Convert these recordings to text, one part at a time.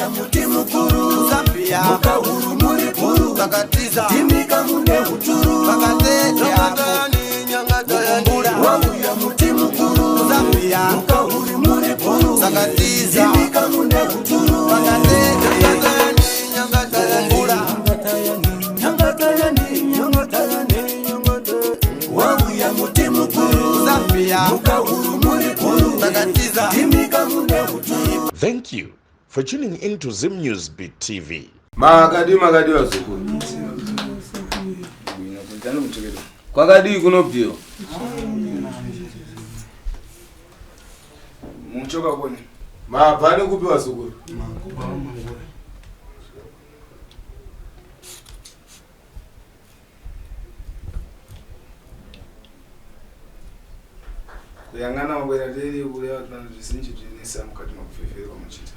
Wauya muti mukuru Zambia mukahuru muri bhuru Vakatiza ndimika mune uturu Mukumbura Wauya muti mukuru Zambia mukahuri muri bhuru Vakatiza ndimika mune uturu Mukumbura Nyangatayani, nyangatayani, wauya muti mukuru Zambia mukahuru muri bhuru Vakatiza ndimika mune uturu. Thank you for tuning in to Zim News Beat TV. Makadii, makadii vazukuru? Kwakadii kunobviwa? Muchoka kone. Mabva nekupi vazukuru? Kuyangana makwera tiri kureva kuti vanhu zvizinji zvinetsa mukati mekufefera muchiita.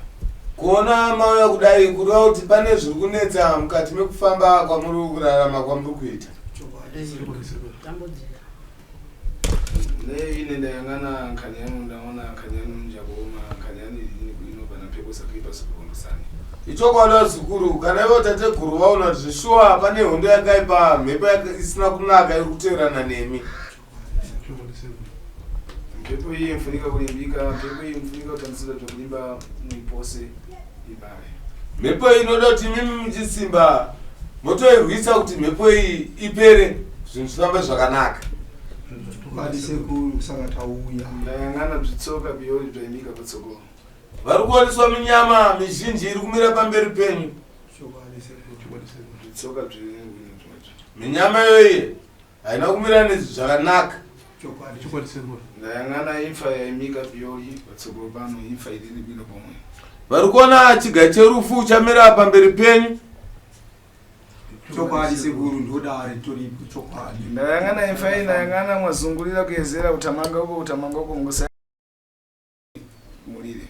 Kuona mauya kudai kureva kuti pane zviri kunetsa mukati mekufamba kwamuri kurarama kwamuri kuita. Nei ine ndayangana nkhani yanu, ndaona nkhani yanu njakuoma, nkhani yanu inobva nampepo sakuipa sikukondosani. Ichokwadi vazukuru, kana ivo tateguru vaona kuti zveshuwa pane hondo yakaipa, mhepo isina kunaka iri kuteerana nemi. Mpepo iyi imfunika kulimbika, mpepo iyi imfunika kutandisira zvokulimba muipose ibare. Mhepo iyi inoda kuti imimi muchisimba motoirwisa kuti mhepo iyi ipere, zvinhu zvifambe zvakanaka. Chokwadi sekuru, saka tauya. Ndayangana bzitsoka biyori bzaimika patsogolo. Vari kuoneswa minyama mizhinji iri kumira pamberi penyu. Chokwadi sekuru. Zvitsoka zviri zvimwe. Minyama iyoyi haina kumira nezvakanaka. Chokwadi. Ndayangana imfa yaimika biyori patsogolo pano, imfa iriri bwino pomwe. Vari kuona chiga cherufu chamira pamberi penyu. Chokwadi sekuru, ndodare toripo chokwadi. Ndayangana imfa iyi, ndayangana mwazungulira kuyezera kutamanga uko, kutamanga uko, ngosa mulire.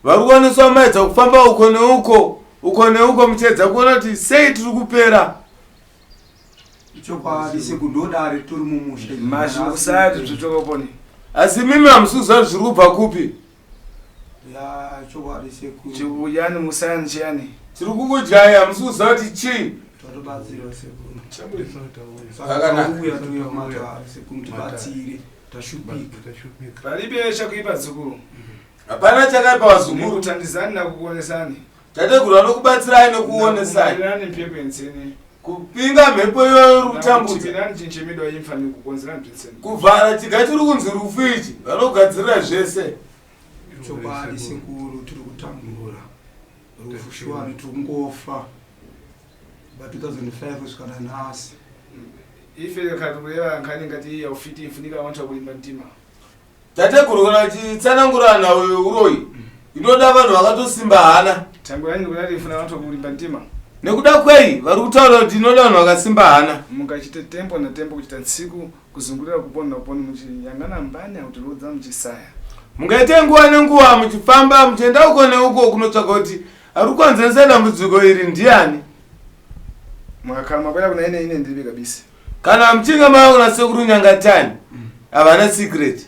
Vari kuoneswa maedza kufamba uko neuko, uko neuko, muchiedza kuona kuti sei tiri kupera. Chokwadi sekuru, ndodare tori mumusha. Mazvikusati zvitsvoka poni. Asi mimi hamusi kuziva kuti zviri kubva kupi. Ya, chokwadi sekuru. Chikuyani musayani chiyani. Tiri kukudyai, hamusi kuziva kuti chii. Tatobatsira sekuru. Saka Zvakanaka. tauya, touya kumatare sekuru, tibatsire, tashupika. Palibe chakuipa dzukuru. Hapana chakaipa vazukuru. Nekutandizani nakukuonesani. Tateguru vanokubatsirai nekuonesai. Nakukumbirani mpepo yensene. Kupinga mhepo iyoyo iri kutambudza. Nakutibirani chinchemidwa imfa nekukonzerani bzitsene. Kuvhara chiga chiri kunzi rufu ichi, vanogadzirira zvese. Chokwadi sekuru, tiri kutambura rufu shuwani, tiri kungofa ba 2005 kusvika nanhasi. Ife kati kureva nkhani ngati yaufiti ifunika vantu vakulimba mtima. Tateguru kana chitsanangura nhau yeuroyi inoda vanhu vakatosimba hana. Tangurani ndikunati ifuna vantu vakulimba mtima. Nekuda kwei vari kutaura kuti inoda vanhu vakasimba hana? Mukachite tempo na tempo kuchita ntsiku kuzungulira kupona na kupona muchiyangana mbani akutilodza muchisaya. Mungaite nguva nenguva muchifamba muchienda uko neuko kunotsvaga kuti ari kukonzeresa dambudziko iri ndiani. Mukakhala makwera kuna ine, ine ndilibe kabisa. Kana muchinge mava kuna sekuru Nyangatani, havana secret.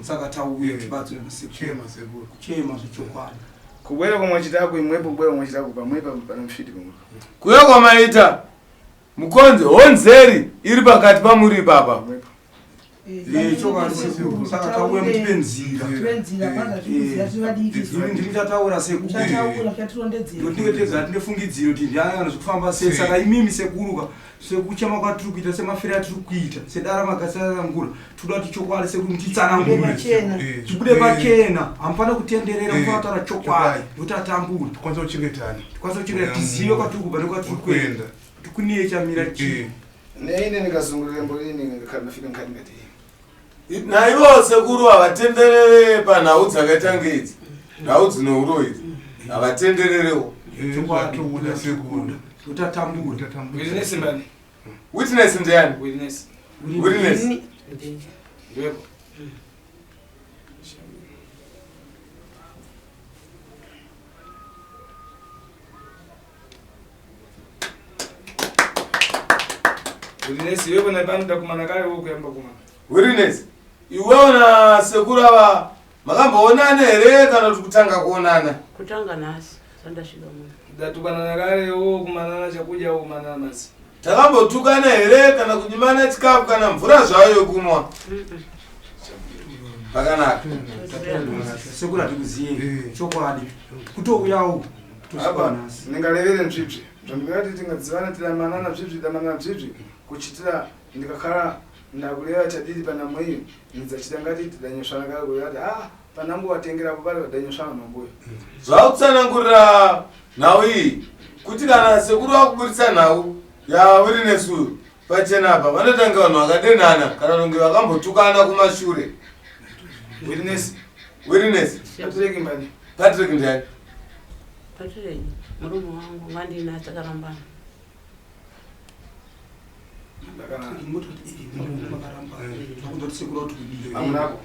Saka tauya tibatsire sekuru, kuchema zvechokwadi. Kubwera komwe chitako imwepo, kubwera komwe chitako pamwepa pana mfiti pamwe. Kuya kwamaita mukonze honzeri iri pakati pamuri ipapa. Pamwepo. Chokwadi sekuru, saka tauya mutipe nzira. Nzira kwanza zvikuziva zvivadiki. Ini ndini tataura sekuru. Chataura chatirondedzera. Ndotinge tega tine fungidziro kuti ndiani zvikufamba sei. Saka imimi sekuru ka, sekuchema kwatiri kuita, semafiro atiri kuita, sedara magasarangura, tinoda kuti chokwadi sekuru mutitsanangure. Pachena. Chibude pachena, hamufana kutenderera, mufana kutaura chokwadi nokuti atambura. Tikwanisa kuchengetana. Tikwanisa kuchengeta, tizive kwatiri kubva nekwatiri kuenda, kuti kune chamira chii. Neine ndikazungulira mbolini ndikakhala ndafika nkhani ngati iyi. Naivo sekuru havatenderere panhau dzakaita ngeidzi, nhau dzine uroyi idzi havatendererewo. Zvatobuda sekuru. Nokuti atambura. Witness mbani? Witness ndiani? Witness. Witness. Ndiwepo. Witness iwepo na pano ndakumana kale wo kuyamba kumana. Witness, iwewo na sekuru ava. Makamboonana here kana kuti kutanga kuonana? Kutanga nhasi sandasvika muno. Ndatukanana kare wo kumanana chakudya wo kumanana masi. Takambotukana here kana kunyimana chikafu kana mvura zvayo yokumwa? Pakanaka. Sekuru, hatikuziye chokwadi, kutouyawo Apa nhasi. ndingalevere nzvibvi zvandingati tingadzivana tidamanana bzvibvi damanana bzvibvi kuchitira ndikakhala ndakuleva chadidi panamo iyo nidzachita ngati tidanyosvana kare kureva kuti ah panangu watengerapo pari vadanyosvana mambuyo. Zvakutsanangurira nhau iyi kuti kana sekuru vakuburitsa nhau yauri nesu pachena apa, vanotanga vanhu vakadenhana kana kunge vakambotukana kumashure. Witness. Witness. Patrick mbani? Patrick ndiani? Patrick murume wangu, ngandina takarambana. Takuzoti sekuru kuti kudii? Amunako.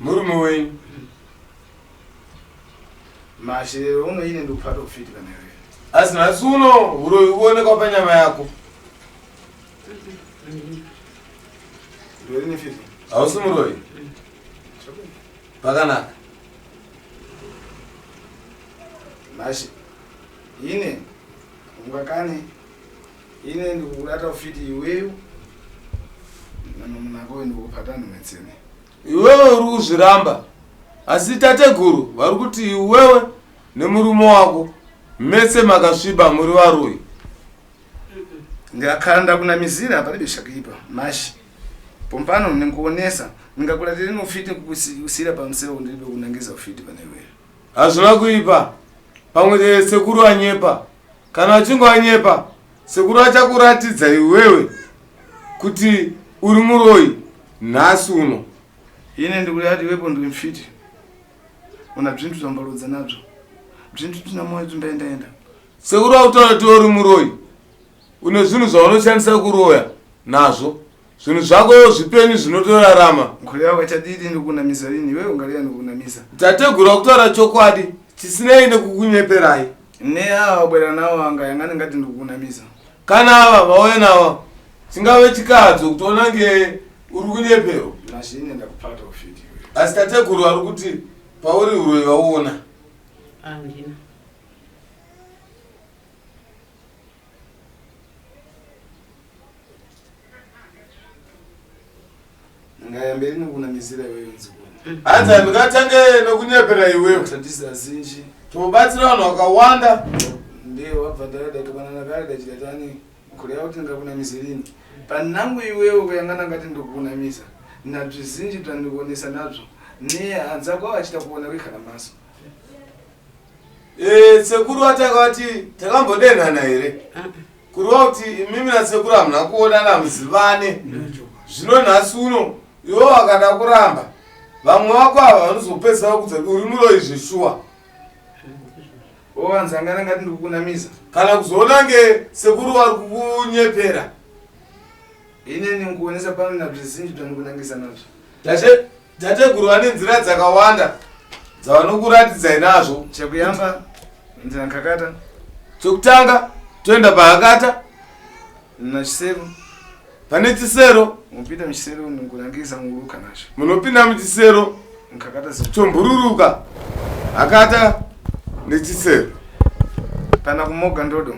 Murume wenyu. Mashirero uno ine ndikupata kufiti kana iwewe. Asi nhasi uno uroyi kuonekwa panyama yako. Ndiwe fiti. Hausi muroyi. Pakanaka. Mashi ine ungakane ine ndikukurata ufiti iweyo namunako ndikupata nomwetsene. Iwewe uri kuzviramba, asi tateguru vari kuti iwewe nemurume wako mese makasviba, muri varoyi. Ndikakhala ndakunamizira, palibe shakipa mashi pompano ndinkuonesa ndingakulatireni ufiti kusira pamsewu, ndilibe kunangiza ufiti pane iweyo. Hazvina kuipa, pamwe sekuru anyepa. Kana achinge anyepa, sekuru achakuratidza iwewe kuti uri muroyi nhasi uno. Ine ndikulati iwepo ndili mfiti, una bzinthu zvambaludza nabzo, bzinthu bzina moyo bzimbaendaenda. Sekuru akutaura kuti uri muroyi, une zvinhu zvaunoshandisa kuroya nazvo, zvinhu zvako zvipenyu zvinotorarama. Nkhuli yako chadidi ndikunamisa lini? Iwewe ungaliya ndikunamisa. Tateguru akutaura chokwadi chisinei nekukunyeperai. Ne awa wabwera nawo anga yangani ngati ndikukunamisa. Kana ava vauya navo chingave chikadzo kuti onange uri kunyeperwa. Mashi ine ndakupata ufiti iwewe. Asi tateguru vari kuti pauri uroyi vauona. Handina. Ngayamberi nikunamizira iwewe nzikuru. Hanzi handingatange nekunyepera iwewe. Tadisa zinji. Tobatsira vanhu vakawanda. Ndiye wabva ndakadatukanana kare dachidatani kureva kuti ndingakunamizirini panangu iwewe kuyangana ngati ndikukunamisa nabzizinji bzandikuonesa nabzo ne anzako achita kuona kuikhala maso. Sekuru vatanga vati takambodenhana here, kureva kuti imimi nasekuru hamuna kuonana, muzivane. Zvino nhasi uno iwe wakada kuramba, vamwe vako ava vanozopedzisa vakudza kuti uri muroyi zveshuwa. Owanzangana ngati ndikukunamisa. Kana kuzoona nge sekuru vari kukunyepera. Ineni nikuonesa pano nabzizinji bzandikunangisa nabzo. Tateguru vane nzira dzakawanda dzavanokuratidzai nazvo. Chekuyamba nzira nkakata. Chekutanga toenda pahakata. Nachisero. Pane chisero. Mupinda muchisero nikunangisa nguruka nacho. Munopinda muchisero. Nkakata. Chombururuka hakata nechisero. Pana kumoga ndodo.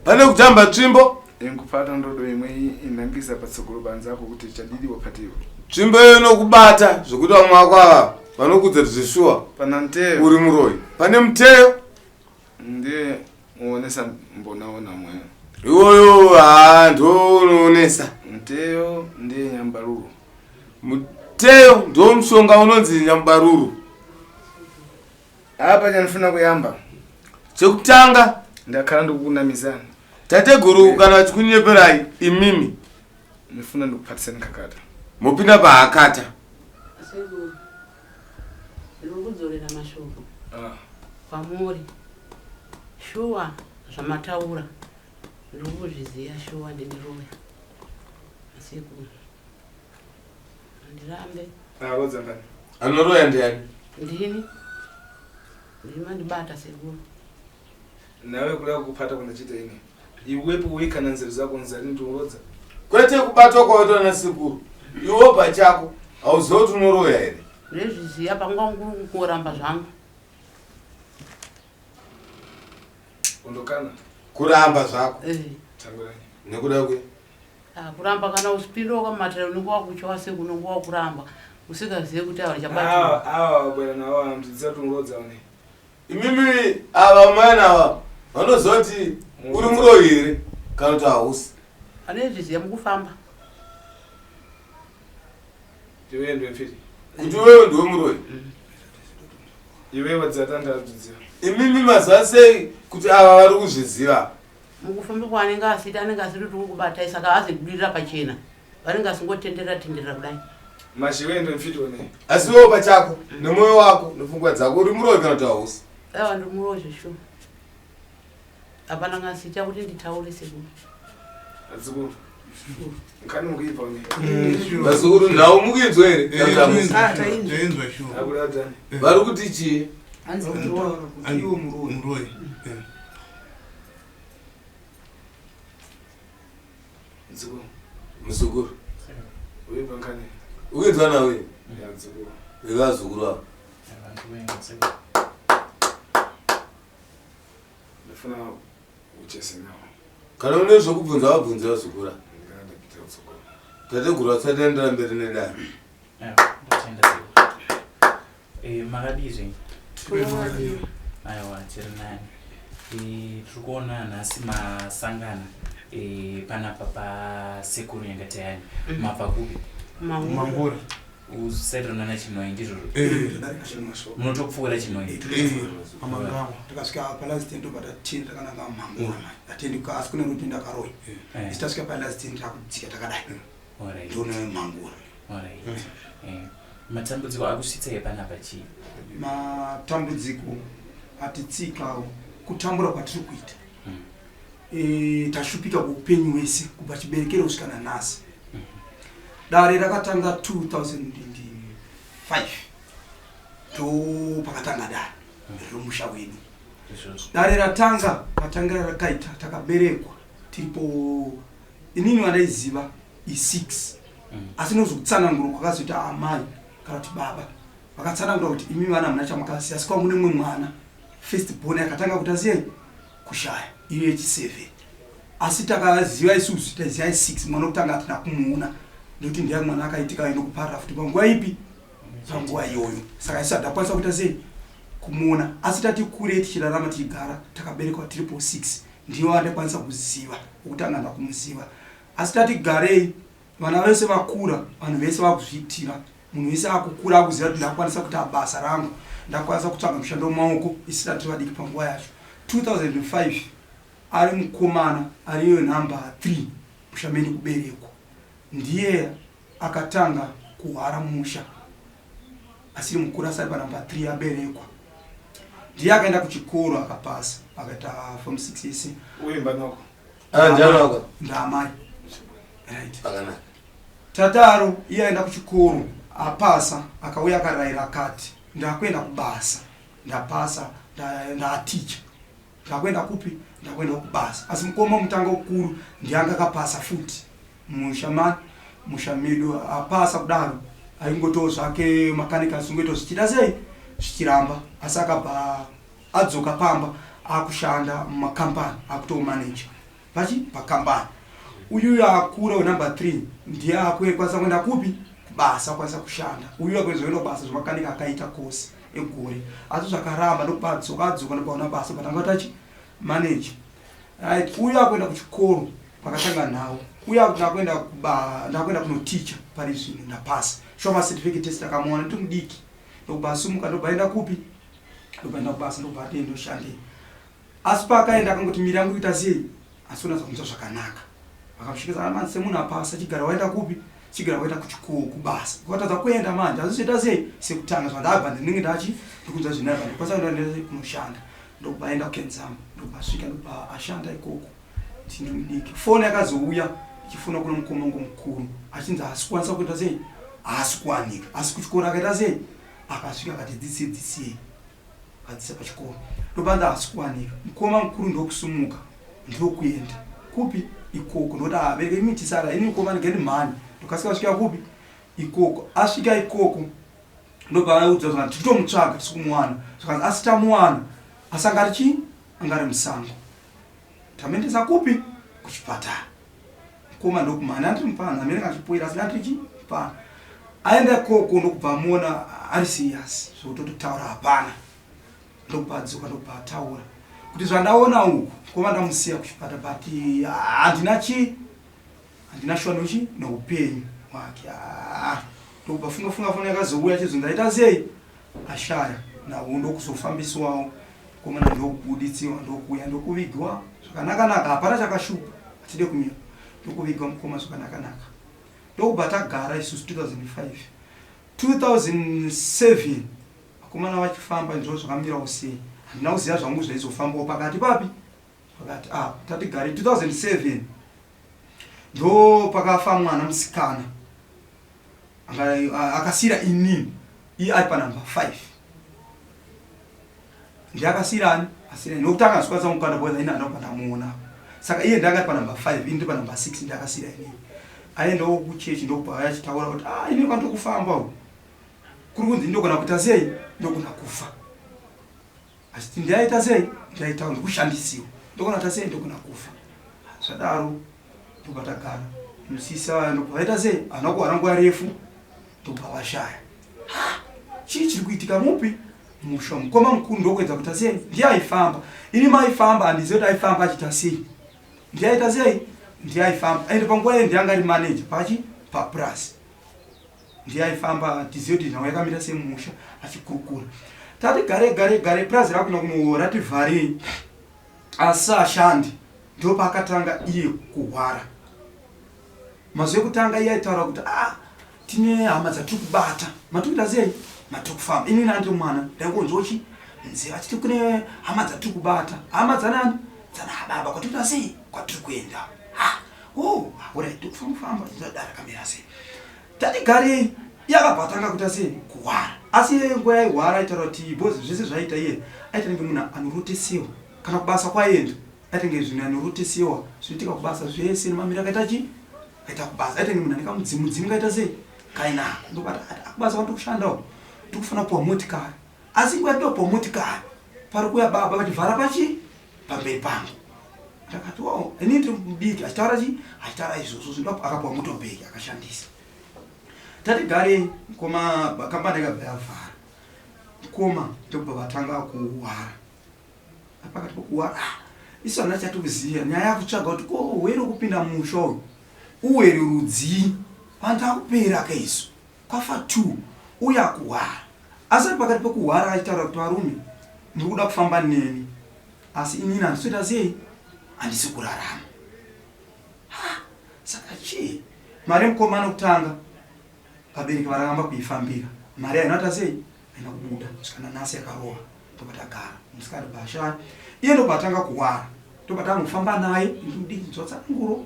Pane kutamba tsvimbo. Inkupata ndodo imwe inangisa patsogolo panzako kuti chadidi wapatiwa. Tsvimbo iyo inokubata zvekuti vamwe vako ava vanokudza kuti zveshuwa Pana mteyo. uri muroyi. Pane muteyo. Ndiye uonesa mbonaona mweyo. Iwoyo ha ndo unoonesa. Mteyo ndiye nyambaruru. Muteyo ndo mushonga unonzi nyambaruru. Apa chanifuna kuyamba. Chekutanga. Ndakhala ndikukunamizani. Tateguru kana vachikunyeperai imimi. Ndifuna ndikupatiseni nkakata. Mupinda pahakata. Sekuru, ndiri kudzorera mashoko kwamuri. Shuwa zvamataura ndiri kuzviziva, shuwa ndiniroya sekuru, handirambe. Arodza mbani? Anoroya ndiani? Ndini, ndimandibata sekuru. Nawe kuda kukupata kundachita ini iwepo wekana nzero zako nzari ndinorodza. Kwete kubatwa kwawaitwa nasekuru, iwe pachako hauziva kuti unoroya here. Ndozviziva panguva nguru kuramba zvangu. Undokana. Kuramba zvako. Eh. Tangurai. Nekuda kwe? Ah, kuramba kana usipindoka mumatare unenge wakutywa sekunonge wakuramba usingazive kuti ava Awa awa bwana nawo amdzidza tungodza une. Imimi ava mai ava vanoziva kuti uri muroyi here kana kuti hausi. Anezviziva mukufamba. Iwe ndiwe mfiti. Kuti wewe ndiwe muroyi. Iwe wadzatanda adzidziva. Imimi maziva sei kuti ava vari kuzviziva? Mukufamba kwaanenge asiita anenge asiri kuti kubatai saka azidurira pachena. Vanenge asingotenderera tenderera kudai. Mashi iwe ndiwe mfiti one. Asi wewe pachako nemwoyo wako nepfungwa dzako uri muroyi kana kuti hausi? Aiwa ndiri muroyi zveshuwa. Hapana ngasiita kuti nditaure sekuru. Adzikuru. Nkani mukuipa une. Vazukuru nhau mukuinzwa here? Kana kuti hamusi? Tainzwa shuwa. Akuda dzani. Vari kuti chii? Hanzi Kutaura kuti iwe muroyi. Muroyi. Dzikuru. Muzukuru. Uipa nkani. Ukuinzwa nhau iyi? Ya dzikuru. Vevazukuru ava. Ndifuna uchese nawo. Kana une zvokubvunza vabvunze vazukuru ava. Ndingada ndapita kutsogolo. Tateguru vasati aendera mberi nedare. Ndotenda sekuru. Makadii zvenyu? Aiwa, tiri nani. Tiri kuona nhasi masangana panapa pasekuru Nyangatayani. Mabva kupi? Mangura. Usaidi rinana Chinhoyi ndizvozvo? Munotopfuura Chinhoyi? Pamangama takasvika palast ndobva tatenda takananga mangura manje atendi asi kune roti ndakaroyi isi tasvika palast takudzika takadai Alright. ndione mangura. Alright. Matambudziko akusvitsai panapa chii? Matambudziko atitsikawo kutambura kwatiri kuita. Tashupika kuupenyu hwese kubva chiberekero kusvika nanhasi. Dare rakatanga 2005 ndo pakatanga dare remusha wedu. Dare ratanga matangira rakaita takaberekwa tiripo inini vandaiziva i6 asi nozokutsanangura kwakazoita amai kana kuti baba vakatsanangura kuti imi vana hamuna chamakasiya asi kwangu nemumwe mwana first born akatanga kuti asiyei kushaya iyo yechi7 asi takaziva isusu taiziva i6 mwana wekutanga hatina kumuona nekuti ndiye mwana akaitika inokuparira futi panguva ipi panguva iyoyo saka isu hatakwanisa kuita sei kumuona asi tati kure tichirarama tichigara takaberekwa tiripo 6 ndiyo andakwanisa kuziva wekutanga ndakumuziva asi tati garei vana vese vakura vanhu vese vakuzviitira munhu wese akukura akuziva kuti ndakwanisa kuita basa rangu ndakwanisa kutsvaga mushando wemaoko isi tati vadiki panguva yacho 2005 ari mukomana ariyo nhamba 3 mushameni kuberekwa ndiye akatanga kuhwara musha asiri mukuru asari panhamba 3 aberekwa ndiye akaenda kuchikoro akapasa akaita form 6 yese. Uimba noko. Ndianaka. Ndaamai. Right. Pakanaka. Tataro iye aenda kuchikoro apasa akauya akarayira akati ndakuenda kubasa ndapasa ndaticha ndakuenda kupi ndakuenda kubasa asi mukoma mutanga ukuru ndianga akapasa futi mushamani musha medu apasa kudaro aingotowo zvake makanika asingoita zvichiita sei zvichiramba asi akabva adzoka pamba akushanda mumakambani akutomaneja pachi pakambani uyu akura wenumber 3 ndiye akukwanisa kuenda kupi kubasa akwanisa kushanda uyu akuzoenda kubasa zvemakanika akaita kosi egore asi zvakaramba ndokupa adzoka adzoka ndopaona basa patanga tachi manage. Right, uyu akuenda kuchikoro pakatanga nhau uyu ndakuenda kuba ndakuenda kunoticha pari zvino ndapasa sure macertificate test akamuona ndiri mudiki ndokubva asumuka ndobva aenda kupi ndobva aenda kubasa ndobva ati ndoshandei asi paakaenda akangoti miri yangu ikuita sei asi unatsa kunzwa zvakanaka vakamusvikisa manje semunhu apasa chigara waenda kupi chigara waenda kuchikoro kubasa ukatadza kuenda manje azvizoita sei sekutanga zvandabva ndinenge ndachi ndikunzwa zvinabva ndikwanisa kuenda kunoshanda ndokubva aenda kukenzamba ndokubva asvika ndokubva ashanda ikoko tindi mudiki foni yakazouya ichifona kuna mukoma wangu mukuru achinzi haasi kukwanisa kuita sei haasi kuwanika asi kuchikoro akaita sei akasvika akati dzidzisei dzidzisei akadzidzisa pachikoro ndopanzi haasi kuwanika mukoma mukuru ndokusumuka ndokuenda kupi ikoko ndokuti abereke imi tisara ini mukoma ndingeni mhani ndokasika kusvika kupi ikoko asvika ikoko Ndobva audzwa zvakanzi tikutomutsvaga tisi kumuwana. Zvakanzi asi tamuwana asi anga ari chii? Anga ari musango. Tamuendesa kupi? Kuchipatara. Mukoma ndokumhanya ndiri mupana amene kachipoira asi ndandiri chii? Mupana. Aenda ikoko ndokubva amuona ari serious zvekutototaura hapana. Ndokubva adzoka ndokubva ataura kuti zvandaona uku mukoma ndamusiya kuchipatara but handina chii? Handina shuwa nochi neupenyu hwake ah ndokubva funga funga foni yakazouya chizvo ndaita sei ashaya nawo ndokuzofambiswawo komana ndokubuditsiwa ndokuuya ndokuvigwa zvakanakanaka hapana chakashupa hatide kunyeba ndokuvigwa mukoma zvakanakanaka ndokubva tagara isusu 2005 2007 vakomana vachifamba ndizvo zvakamirawo sei handina kuziva zvangu zvaizofambawo pakati papi Vakati ah tati gare 2007 ndo pakafa mwana musikana akasira inini iye ari panumber 5 ndiye akasira ani asira nokuti anga azvikwanisa kumukanda because ini handina kubva ndamuona saka iye ndiye akari panumber 5 ini ndi panumber 6 ndiye akasira inini aendawo kuchechi ndokubva aya achitaura kuti ah inini kwandokufamba uku kuri kunzi ndogona kuita sei ndogona kufa Achiti ndiaita sei ndiaita ndikushandisiwa ndogona kuita sei ndogona kufa zvadaro ndobva tagara musisa ndobva vaita sei haana kuwana nguva refu ndobva vashaya chii chiri kuitika mupi musha mukoma mukuru ndokuedza kuita sei ndiye aifamba ini maifamba handizive kuti aifamba achiita sei ndiye aita sei ndiye aifamba ende panguva iye ndiye anga ari manager pachi papurasi Ndiye aifamba tizive kuti nhau yakamira semusha achikurukura. Tati gare gare gare purazi rakuna kunoora tivharei asi ashandi ndopaakatanga iye kuhwara. Mazuva ekutanga iye aitaura kuti ah tine hama dzatiri kubata matiri kuita sei matiri kufamba ini nandiri mwana ndaingonzwa chi nzeve achiti kune hama dzatiri kubata hama dzanani dzana baba kwatiri kuita sei kwatiri kuenda ah oh alright tikufamba famba ndadara kamira sei Tati garei iye akabva atanga kuita sei kuhwara asi iye nguva yaihwara aitaura kuti because zvese zvaiita iye aita nenge munhu anorotesiwa kana kubasa kwaienda aita nge zvinhu anorotesiwa zvinoitika kubasa zvese nemamiro akaita chi akaita kubasa aita nge munhu ane kamudzimu mudzimu kaita sei kainako ndobata akubasa kwandiri kushandawo ndikufanira kupiwa motikari asi nguva yandinopiwa motikari pari kuuya baba vachivhara pachi pamberi pangu ndakati wo ini ndiri mudiki achitaura chi achitaura izvozvo zvinhu akapiwa motobheki akashandisa tati garei mukoma kambani yakabva yavhara mukoma ndokubva vatanga kuhwara pakati pokuhwara ah, isu hana chatikuziva nyaya yakutsvaga kuti ko hwere kupinda musha uyu uwere rudzii vanhu takupera ka isu kwafa two uye akuhwara asi ari pakati pekuhwara achitaura kuti varume ndiri kuda kufamba neni asi inini handisi kuita sei handisi kurarama ha saka chii mari yemukomana kutanga vabereki varamba kuifambira mari haina kuita sei haina kubuda kusvika nanhasi yakarohwa ndobva tagara musikana bashaya iye ndobva atanga kuwara ndobva tanga kufamba naye ndidinzwa tsananguro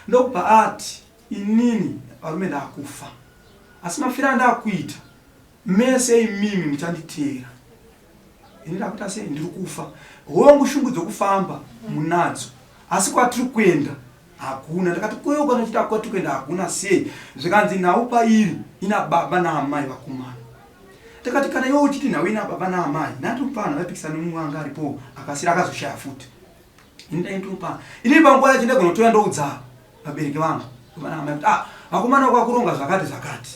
ndobva ati inini varume ndakufa asi mafiro andakuita mese imimi muchanditeera ini ndakuita sei ndiri kufa hongu shungu dzokufamba munadzo asi kwatiri kuenda hakuna ndakati koyo kwanochita kwatiri kuenda hakuna sei zvikanzi nhau pairi ina baba naamai vakomana ndakati kana iwe uchiti nhau ina baba naamai nandiri vaipikisana nemumwe anga aripo akasira akazoshaya futi ini ndaitopa ini panguva yacho ndaigona kutoya ndoudza vabereki vangu vana amai kuti ah vakomana kwakuronga zvakati zvakati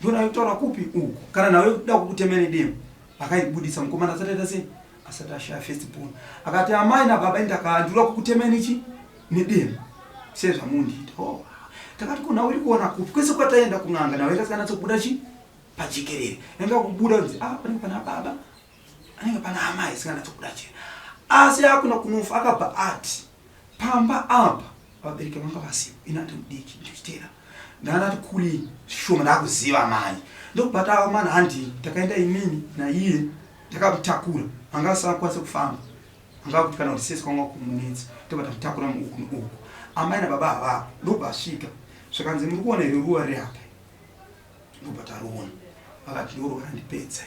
ndona kutaura kupi uku kana nawe kuda kukutemera demo akaibudisa mukomana asati aita sei asati ashaya first born akati amai nababa indaka ndinoda kukutemera ichi nedemo sezvamundiita oh takati kuna uri kuona kupi kwese kwataenda kun'anga nawe yakasikana kubuda chi pajekerere yanga kubuda kunzi ah panenge pana baba anenge pana amai isinganatsokuda chero asi akuna kunofa akabva ati pamba apa vabereki vanga vasipo ini ati mudiki ndichitera ndaanati kuri zvishoma ndakuziva manje ndokubata ava mana handii takaenda inini naiye ndakamutakura anga asakwanise kufamba anga kuti kana kuti sesi kwanga kumunetsa ndobva tamutakura muuku neuku amai nababa havapo ndobva asvika zvakanzi muri kuona here ruwa riri apa ndobva taruona vakati ndoruwa randipedza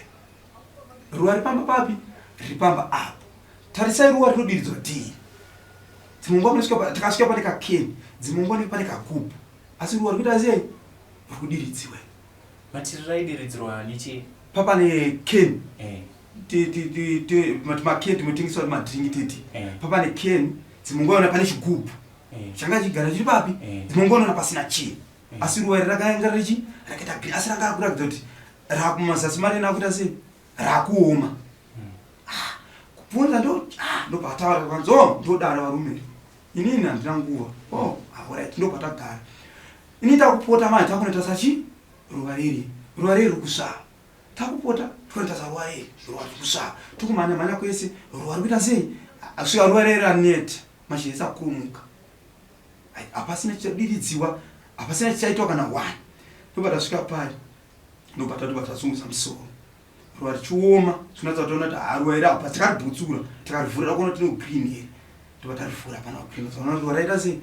Ruva ripamba papi? Riri pamba apo. Tarisai ruva rinodiridzwa dhii. Dzimwe nguva munosvika takasvika pane kakeni, dzimwe nguva pane kagubu. Asi ruva rikuita sei? Riri kudiridziwa. Matiri raidiridzirwa nechii? Papane can. Eh. Timakeni tinotengeswa madringi tete. Eh. Papane can dzimungoona pane chigubhu. Eh. Changa chigara chiri papi? Eh. Dzimungoona pasina chinhu. Eh. Asi ruva iri rakaenga richi rakaita green asi ranga kuratidza kuti rakumazasi marena akuita sei? Rakuoma. Ah, Kubvunza ndo ah, ndopataura kwanzi oh ndodara varume. Inini handina nguva. Oh, alright ndopatagara. Ini takupota manje takunoita sachi ruva riri. Ruva riri kusvava. Takupota tikunoita saruva riri. Ruva riri kusvava. Tikumhanya mhanya kwese ruva riri kuita sei? Kusvika ruva riri raneta. Mashizha akumuka. Ai, hapasina chichadiridziwa, hapasina chichaitwa kana one. Ndobva tasvika pari. Ndobva tatobva tasunguza musoro. Ruva richioma, tinatsa kutoona kuti haa ruva iri apa takaribhutsura, takarivhura kuona kuti rine green here. Ndobva tarivhura hapana green. Tikaona kuti ruva raita sei?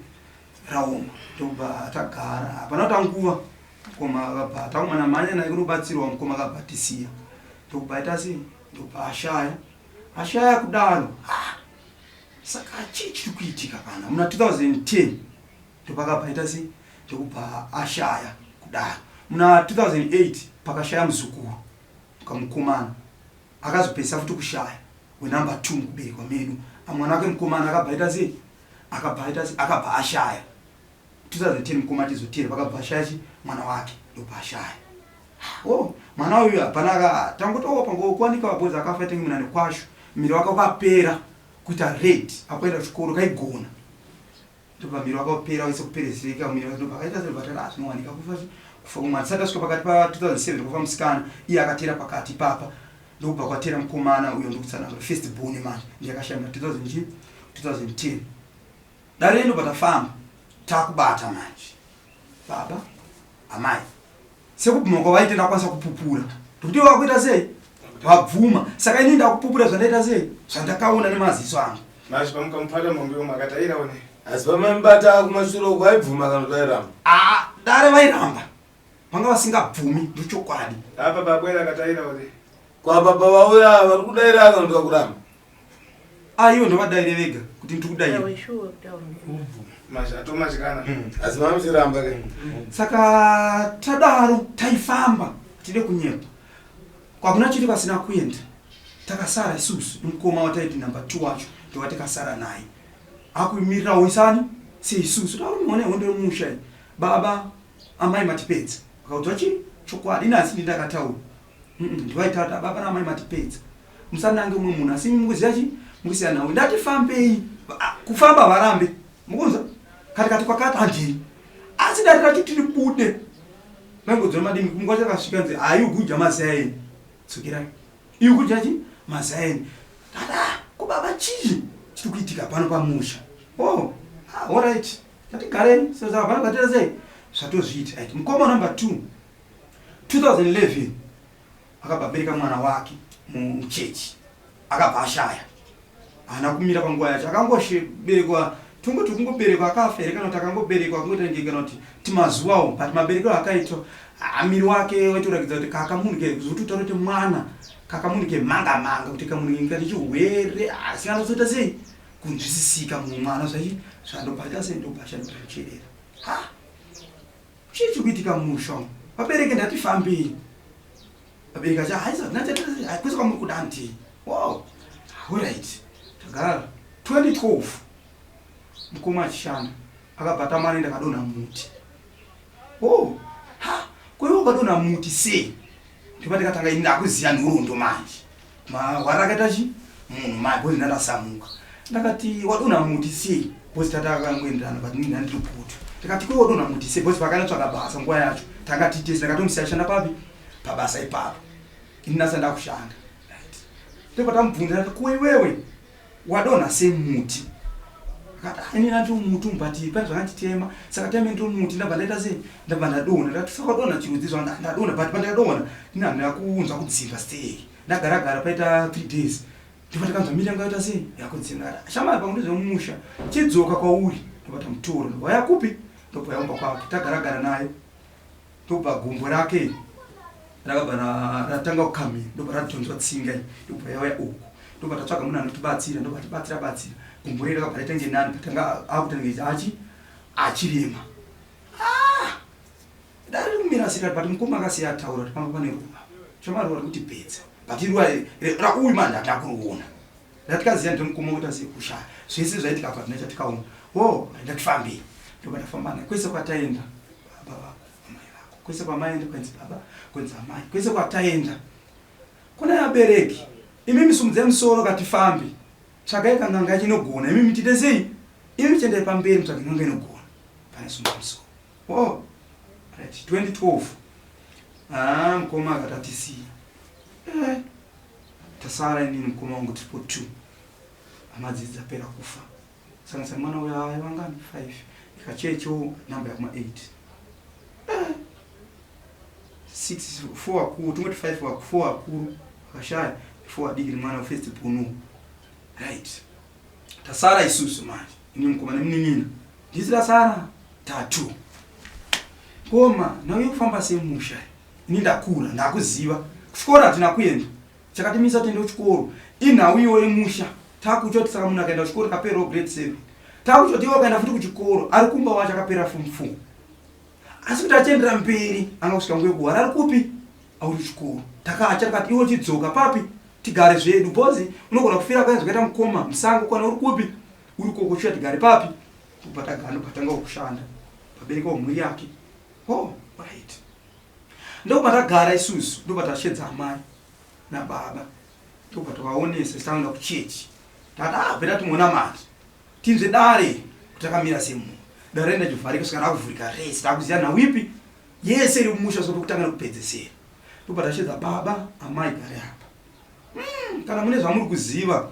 Raoma. Ndobva tagara. Hapana kuita nguva. Mukoma akabva takumana mhanya naye kunobatsirwa mukoma akabva atisiya. Ndobva aita sei? Ndobva ashaya. Ashaya kudaro. Ah! Saka chii chiri kuitika kana muna 2010 ndopakabva aita sei? Ndokubva ashaya kudaro. Muna 2008 pakashaya muzukuru kamukomana akazopedzisa futi kushaya wenumber 2 mukuberekwa medu. Mwana wake mukomana akabva aita sei? Akabva aita sei? Akabva ashaya. 2010 mukoma achizotera pakabva ashaya chi mwana wake ndobva ashaya. Oh, mwana uyu hapana aka tangotowo pangokuwanika vabhodzi akafa tenge munhu ane kwashu miri wake wakapera kuita red akuenda kuchikoro kaigona ndobva miri wake wapera waise kuperezeka miri wake ndobva akaita sebatara zvinowanika kufa kufa kumwana tisati tasvika pakati pa 2007 kufa musikana iye akatera pakati ipapa ndokubva kwatera mukomana uyo ndokutsanangura first born manje ndiye akashaya muna 2000 2010 dare ndobva tafamba takubata manje baba amai sekubvuma kwavaita ndakwanisa kupupura ndokuti ivo vakuita sei vabvuma saka ini ndakupupura zvandaita sei zvandakaona nemaziso angu Manje pamukamupata mombe umu akataira one. Asi pamaimubata kumashure uko aibvuma kana kuti airamba? Ah, dare vairamba vanga vasingabvumi ndochokwadi Apa babwera akataira one. Kwa baba vauya vari kudaira kana kuti vakuramba? Ah, ivo ndovadaire vega kuti ndiri kudaira Manje atomatyana. Asi mamuchiramba ke. Saka tadaro taifamba tide kunyepa kwakuna chete pasina kuenda takasara isusu nemukoma wataiti number 2 wacho ndova tikasara naye akumirirawo isani seisusu taurimuone hondo yemusha iyi baba amai matipedza vakaudzwa chii chokwadi ini asi ndindakataura ndivaitaura kuti baba naamai matipedza musanange umwe munhu asi mukuziva chii mukusiya nhau ndati fambei kufamba varambe mukunzwa kati kati kwakati handii asi ndati rati tiri bude vaingodzora madimi munguva chakasvika nzi hayi ukuja mazai enyu dzokerai iyi ukuja chi mazai enyu tata ko baba chii chiri kuitika pano pamusha oh ah, alright tatigarei sezvo hapana kwatira sei zvatozviita right mukoma number 2 2011 akabva abereka mwana wake muchechi akabva ashaya haana kumira panguva yacho akangosberekwa tongoti kungoberekwa akafa here kana kuti akangoberekwa akangoita kana kuti timazuvawo but maberekero akaitwa miri wake waitoratidza kuti kakamunhu ke zvokuti utaura kuti mwana kakamunhu kemanga manga kuti kamunhu kane chirwere asi anozoita sei kunzwisisika mumwe mwana zvai zvandobva aita sei ndobva achandocherera ha chii chiri kuitika mumusha umu vabereki ndatifambei vabereki acha haisa kwese kwamuri kuda handii wow alright tagara 2012 mukoma achishanda akabva tamana ndakadonha muti oh ha koiwe ukadonha muti sei ndipo ndikatanga ini ndakuziva nhoroondo manje mahwara akaita chi munhu mai bhozi ndandasamuka ndakati wadonha muti sei bhozi tata akangoenderana but ini ndandiri kutu ndikati kwe wadonha muti sei bhozi pakanotsvaga basa nguva yacho tanga titese ndakatomusiya ashanda papi pabasa ipapo ini ndasa ndakushanda right ndipo tamubvunza ndati ko iwewe wadonha semuti akati ah, ini ndandiri muti but pane zvakanditema saka time ndiri muti ndabva ndaita sei ndabva ndadonha ndati saka wadonha chirudzi zva ndadonha but pandakadonha ini handina kunzwa kudzimba stay ndagara gara paita 3 days ndipo ndakanzwa miri yangu yaita sei yakudzimba ndakati shamari pamwe ndezvemumusha chidzoka kwauri ndobva tamutora ndobva waya kupi ndobva yaumba kwake tagara gara naye ndobva gumbo rake rakabva ratanga kukamira ndobva radhonzwa tsinga iyi ndobva yauya uku ndobva tatsvaga munhu anotibatsira ndobva tibatsira batsira gumbo rei rakabva raita ngenani patanga akutange achi achirema ah! dare rikumira sika but mukoma akasiya ataura kuti pamba pane ropa. Chamaruva rikuti pedza. But iruva rauyu manje hatina kuriona. Ndatikaziva ndimukoma kuita sekushaya. Zvese zvaitika apa hatina chatikaona. Oh, ndatifambei. Ndobva ndafamba naye kwese kwataenda baba vako, amai vako. Kwese kwamaenda kwenzi baba, kwenzi amai. Kwese kwataenda. Kuna vabereki, imimi sumudzai musoro katifambe. Tsvagai kanganga yacho inogona. Imimi tiite sei? Imimi chiendai pamberi mutsvage n'anga inogona. Pane sumudza musoro. Oh, right. 2012. Ah, mukoma akati atisiya. Eh, tasara inini mukoma wangu triple 2. Hama dzidzi dzapera kufa. Sanganisa mwana uya aiva ngani 5. Ikachecho namba yakuma 8. Eh. 6 4 akuru, tungoti 5 4 akuru akashaya 4 adiki mwana first born. Right. Tasara isusu manje. Ini mukoma nemunin'ina. Ndisi tasara tatu. Koma, nauye kufamba semusha. Ini ndakura, ndakuziva. Kuchikoro hatina kuenda. Chakatimisa tiende kuchikoro. Inhau iwo yemusha. Takucho kuti saka munhu akaenda kuchikoro kaperawo grade 7. Takucho kuti iwe ukaenda futi kuchikoro, ari kumba wacho akapera form 4. Asi kuti achiendera mberi, anga kusvika nguva yekuhwara ari kupi? Auri kuchikoro. Takacha tikati iwe chidzoka papi? Tigare zvedu. Because unogona kufira kaya zvakaita mukoma musango kana uri kupi? Uri koko chiya tigare papi? Kubva tagara ndobva tanga kushanda. Pabereka mhuri yake. Oh, right. Ndobva tagara isusu, ndobva tashedza amai nababa. Ndobva tavaonesa tanga kuchechi. Tati ah, bhera timonamata. Tinzwe dare kuti takamira semunhu. Dare renda chivharika svika rakuvhurika rese. Takuziva nhau ipi yese iri mumusha so pekutanga nekupedzesera. Ndobva tashedza baba, amai gare apa. Kana mune zvamuri kuziva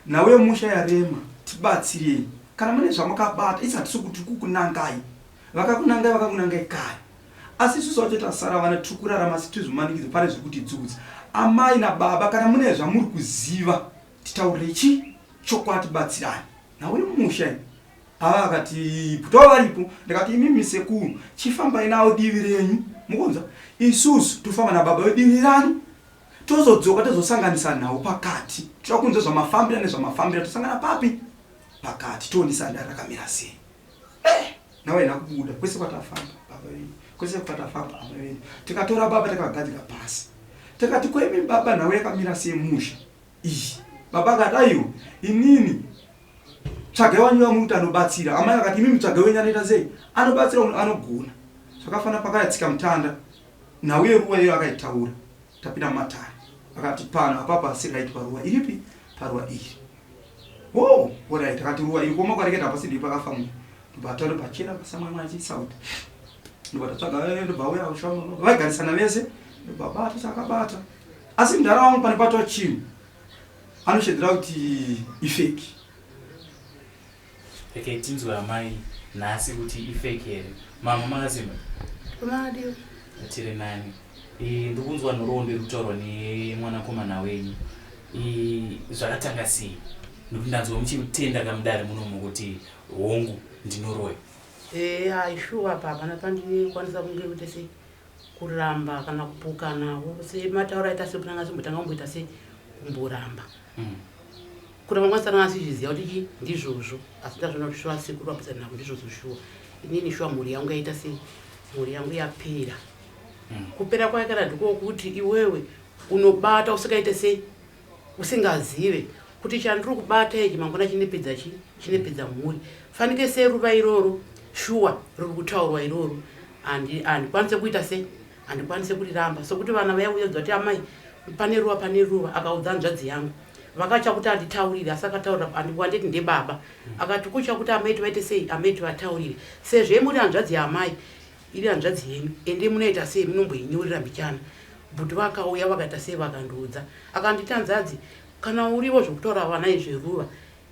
nhau yemusha yarema tibatsirei. Kana mune zvamakabata isi hatisi kuti kukunangai. Vakakunangai vakakunangai kare. Asi isusu vacho tasara vana tiri kurarama asi tizvimanikidze pane zviri kutidzudza. Amai nababa kana mune zvamuri kuziva titaurire chi chokwadi tibatsirane. Nhau yemusha iyi. Ava akati bhutwa varipo ndikati imimi sekuru chifambai nawo divi renyu mukunzwa isusu tofamba nababa vedivi rani tozodzoka tozosanganisa nhau pakati toda kunzwa zvamafambira nezvamafambira tosangana papi pakati toonesa dare rakamira sei eh nhau haina kubuda kwese kwatafamba baba venyu kwese kwatafamba amai venyu tikatora baba takagadzika pasi tikati kwemi baba nhau yakamira sei musha iyi baba akati aiwa inini tsvagai wanyu vamwe kuti anobatsira amai vakati imimi tsvagai wenyu anoita sei anobatsira anogona zvakafanira pakaya tsika mutanda nhau yeruva iyo akaitaura tapinda mumatare akati pano apapo asi right paruva iripi paruva iri oh alright akati ruva iri kuoma kwareketa hapasi ndipo pakafa munhu ndobva ataura pachena pasamwana achisauti ndobva tatsvaga eh, ndobva auya vaigarisana vese ndobva bata chakabata asi mudhara wangu pane patwa chinhu anoshedzera kuti ifeki Rekai tinzwe amai nhasi kuti ifake here. Mama makasimba? Madiwa. Tiri nani. Eh, ndikunzwa nhoroondo iri kutaurwa nemwanakomana wenyu. Eh, zvakatanga sei? Nekuti ndanzwa muchitenda kamudare munomu kuti hongu ndinoroya. Eh, aishuwa apa hapana pandinokwanisa kunge kuti sei kuramba kana kupokanawo sematauro aita sekunanga simbotanga kumboita se kumboramba. Kuramba kwasana asizviziva kuti chi ndizvozvo asi ndazvona kuti shuwa sekuru vapesana navo ndizvozvo shuwa inini shuwa mhuri yangu yaita sei mhuri yangu yapera kupera kwayo kana ndikokuti iwewe unobata usikaite sei usingazive kuti chandiri kubata ichi mangwana chinepedza chi chinepedza mhuri fanike seruva iroro shuwa riri kutaurwa iroro handikwanise kuita sei handikwanise kuriramba sokuti vana vaiuya kuti amai pane ruva pane ruva akaudza hanzvadzi yangu vakacha kuti anditaurire asi akataurira wanditi ndebaba akati kucha kuti amai tivaite sei amai tivataurire sezvo muri hanzvadzi yaamai iri hanzvadzi yenyu ende munoita sei munomboinyorera mbichana but vakauya vakaita sei vakandiudza akanditi hanzvadzi kana urivo zvekutaura vana izveruva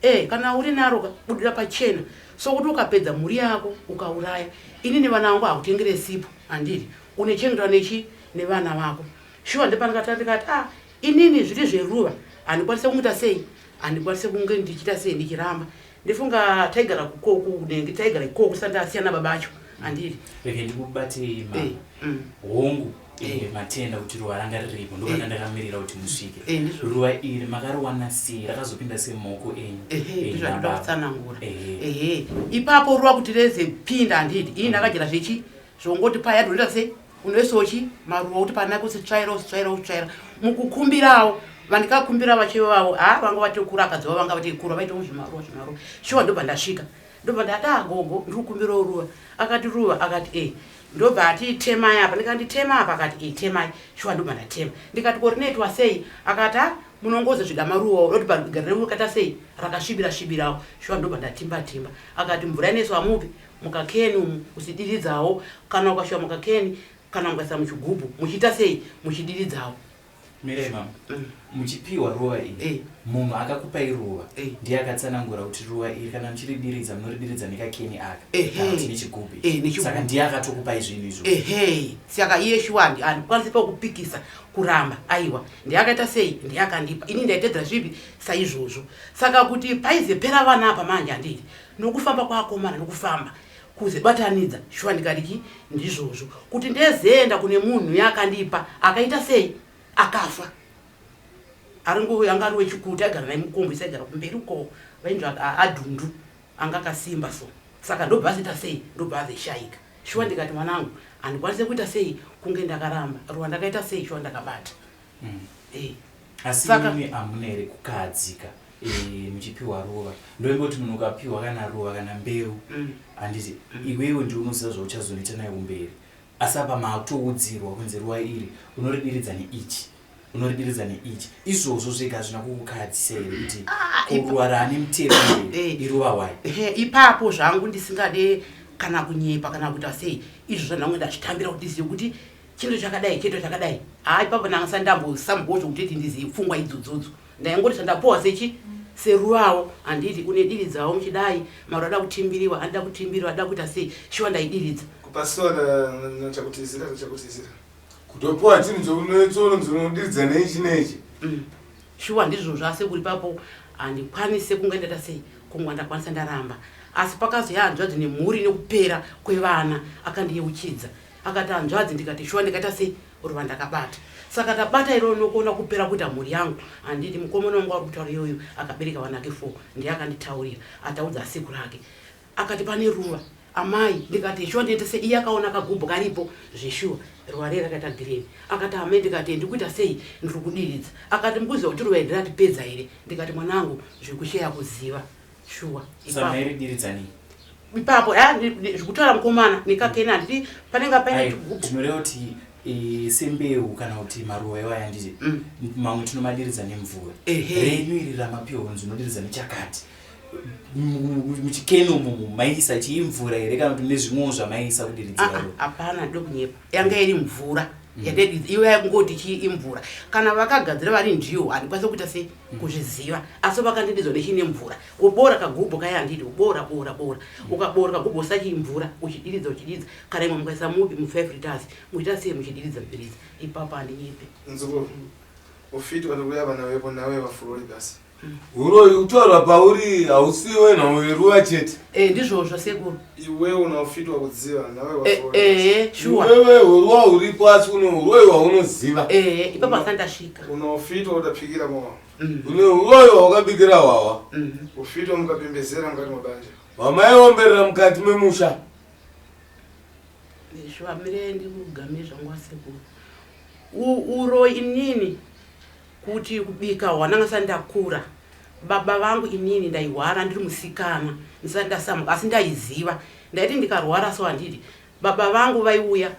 e kana uri naro budira pachena sokuti ukapedza mhuri yako ukauraya ini nevana vangu hakutengere sipo handiri unechengetwa nechi nevana vako shuwa ndepandikatanga ndikati ah inini zviri zveruva handikwanise kungoita sei handikwanise kunge ndichiita sei ndichiramba ndifunga taigara kukoku nenge taigara ikoko tisati tasiyana baba acho handiri Rege ndikubatei mama. Hongu eh, matenda kuti ruva ranga riripo ndokanga ndakamirira kuti musvike. Eh, ndizvo. Ruva iri makariwana sei rakazopinda sei mumaoko enyu? Ehe, Eh, ndizvo zvandinoda nababa. kutsanangura. Ehe. Ehe, ipapo ruva kuti reze pinda handidi ini ndakajera zvechi zvongoti paya ndinoita sei Unoisawo chi maruva kuti panake usitsvaira usitsvaira usitsvaira. Mukukumbirawo vandikakumbira vachewe vavo ha vanga vatokura akadzi vavo vanga vatikura vaitawo zvimaruva zvimaruva. Shuwa ndobva ndasvika. Ndobva ndati ah gogo ndiri kukumbirawo ruva. Akati ruva akati eh. Ndobva ati temai apa ndikati tema apa akati eh temai. Shuwa ndobva ndatema. Ndikati ko rinoitwa sei? Akati ah munongozo zvida maruva roti pagare rakaita sei rakasvibira svibirawo. Shuwa ndobva ndatimba timba. Akati mvura inoiswa mupi mukakeni umu uchidiridzawo kana ukashuwa mukakeni kana mukaisa muchigubhu muchiita sei muchidiridzawo. Mirai mama muchipiwa ruva iri Eh. munhu akakupai ruva Eh. ndiye akatsanangura kuti ruva iri kana muchiridiridza munoridiridza nekakeni aka Ehe. kana kuti nechigubhu Eh, ichi. nechigubhu. Saka ndiye akatokupai zvinhu izvozvo. Ehe saka iye shuwa handikwanisi pakupikisa kuramba aiwa ndiye akaita sei ndiye akandipa ini ndaitedzera zvipi saizvozvo. Saka kuti paizepera vana apa manje handidi nokufamba kwakomana nokufamba kuzebatanidza shuwa ndikati chi ndizvozvo kuti ndezeenda kune munhu yakandipa akaita sei akafa aringo anga ari wechikuru taigara naye mukombo isaigara kumberi uko vainzi adhundu anga akasimba so saka ndobva azoita sei ndobva azoshaika shuwa ndikati mwanangu handikwanise kuita sei kunge ndakaramba ruwa ndakaita sei shuwa ndakabata. Asi Saka imi hamuna here kukahadzika muchipiwa ruva? Ndoimba kuti munhu ukapiwa kana ruva kana mbeu handiti iwewe ndiwe unoziva zvauchazonoita nayo kumberi. Asi apa makutoudzirwa kunzi ruva iri unoridiridza neichi unoridiridza neichi. Izvozvo zvega hazvina kukukahadzisa here kuti ruva raane mutemo here iruva wai? Ipapo zvangu ndisingade kana kunyepa kana kuita sei izvo zvandange ndazvitambira kuti ndizive kuti chinhu chakadai chito chakadai. Haa ipapo ndanga ndisati ndambosambozo kuti ndizive pfungwa idzodzodzo. Ndaingoti zvandapuwa sechi seruvawo handiti unediridzawo muchidai maruva ada kutimbiriwa anoda kutimbiriwa anoda kuita sei shuwa ndaidiridza. Kupasiwa nachakutizira nachakutizira. Kutopuwa chinhu chaunotsoro unodiridza neichi neichi. Shuwa ndizvozvo asi kuri papo handikwanise kunge ndaita sei kunge ndakwanisa ndaramba. Asi pakazouya hanzvadzi nemhuri nekupera kwevana akandiyeuchidza. Akati hanzvadzi ndikati shuwa ndikaita sei ruva ndakabata. Saka tabata iroro nokuona kupera kuita mhuri yangu. Handiti mukomana wangu ari kutaura iyoyo akabereka vana vake 4 ndiye akanditaurira ataudza siku rake. Akati pane ruva amai ndikati shuwa ndiite sei iye akaona kagubhu karipo zveshuwa ruva riye rakaita green. Akati amai ndikati ndikuita sei ndiri kudiridza. Akati mukuziva kuti ruva iri ratipedza here? Ndikati mwanangu zvekusheya kuziva shuwa. Saka mairidiridza nei? Ipapo zvekutaura mukomana nekakeni handiti panenge paine chigubhu. Tinoreva kuti sembeu kana kuti maruva iwaya handiti mamwe tinomadiridza nemvura. Renyu iri ramapiwa kunzi unodiridza nechakati. Muchikeno umu maisa chii mvura here kana kuti nezvimwewo zvamaisa kudiridzira ruva? Hapana ndokunyepa. Yanga iri mvura. Yandaidiridza iwe yaingoti chii imvura. Kana vakagadzira vari ndiyo handikwanisi kuita sei kuzviziva. Asi vakandididzwa nechii nemvura. Ubora kagubhu kaya handiti ubora bora bora. Ukabora kagubhu usati imvura uchidiridza uchidiridza. Kana imwe mukaisa mupi mu 5 liters muchiita sei muchidiridza muchidiridza. Ipapo handinyepe. Nzukuru ufiti vanouya vana vepo nawe vafurori basi. Uroyi kutaura pauri hausiwe nhau yeruva chete. Ndizvozvo sekuru. Iwewe una ufiti wakudziva nawe vafurori. Shuwa. Iwewe uruwa uripo asi une uroyi waunoziva. Ipapo asati ndasvika. Una ufiti waudapikira mowa. Une uroyi waukabikira hwawa. Ufiti wamukapembezera mukati mabanja. Wamaiomberera mukati memusha. Shuwa mire ndikugamire zvangu asekuru. Uroyi inini kuti kubika hwana ngasati ndakura. Baba vangu inini ndaihwara ndiri musikana ndisati ndasamuka asi ndaiziva. Ndaiti ndikarwara so handiti baba vangu vaiuya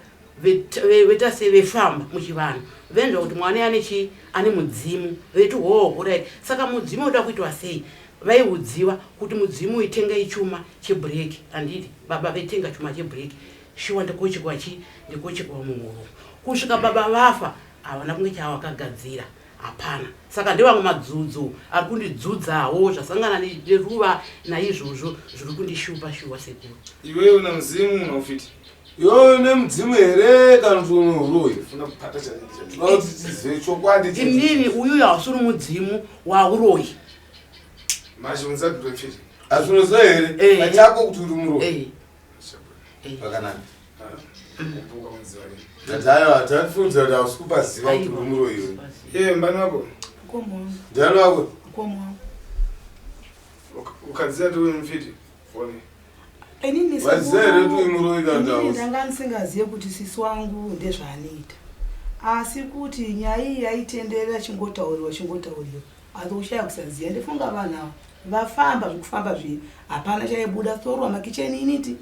veta sei vefamba muchivanhu venzwa kuti mwana ane chii ane mudzimu veti hoho right. Saka mudzimu unoda kuitwa sei? Vaiudziwa kuti mudzimu itengei chuma chebhureki handiti baba vetenga chuma chebhureki shuwa ndikochekwa chii ndikochekwa muhuro kusvika baba vafa havana kunge chavakagadzira hapana. Saka ndevamwe madzudzo ari kundidzudzawo zvasangana neruva naizvozvo zviri kundishupa shuwa sekuru. Iwewe una mudzimu una ufiti. Iwewe une mudzimu here kana kuti une uroyi? Funa kupata challenge. Tinoda kuti tizive chokwadi chete. Inini uyuyu hausiri mudzimu wauroyi. Manje unzadure mfiti. Asi unoziva here pachako kuti uri muroyi? Zvakanaka. Tatayo tatifunza kuti hausi kupaziva kuti uri muroyi iwe. Iye mbani wako? Ndiani wako? Ukadziya kuti uri mufiti? One. Inini Waziva here kuti uyu muroyi kana kuti inini hausi? ndanga ndisingazive kuti sisi wangu ndezvaanoita, asi kuti nyaya iyi yaitenderera, chingotauriwa chingotauriwa, asi kushaya kusaziva. Ndifunga vanhu ava vafamba zvekufamba zviya, hapana chaibuda. Torwa makicheni initi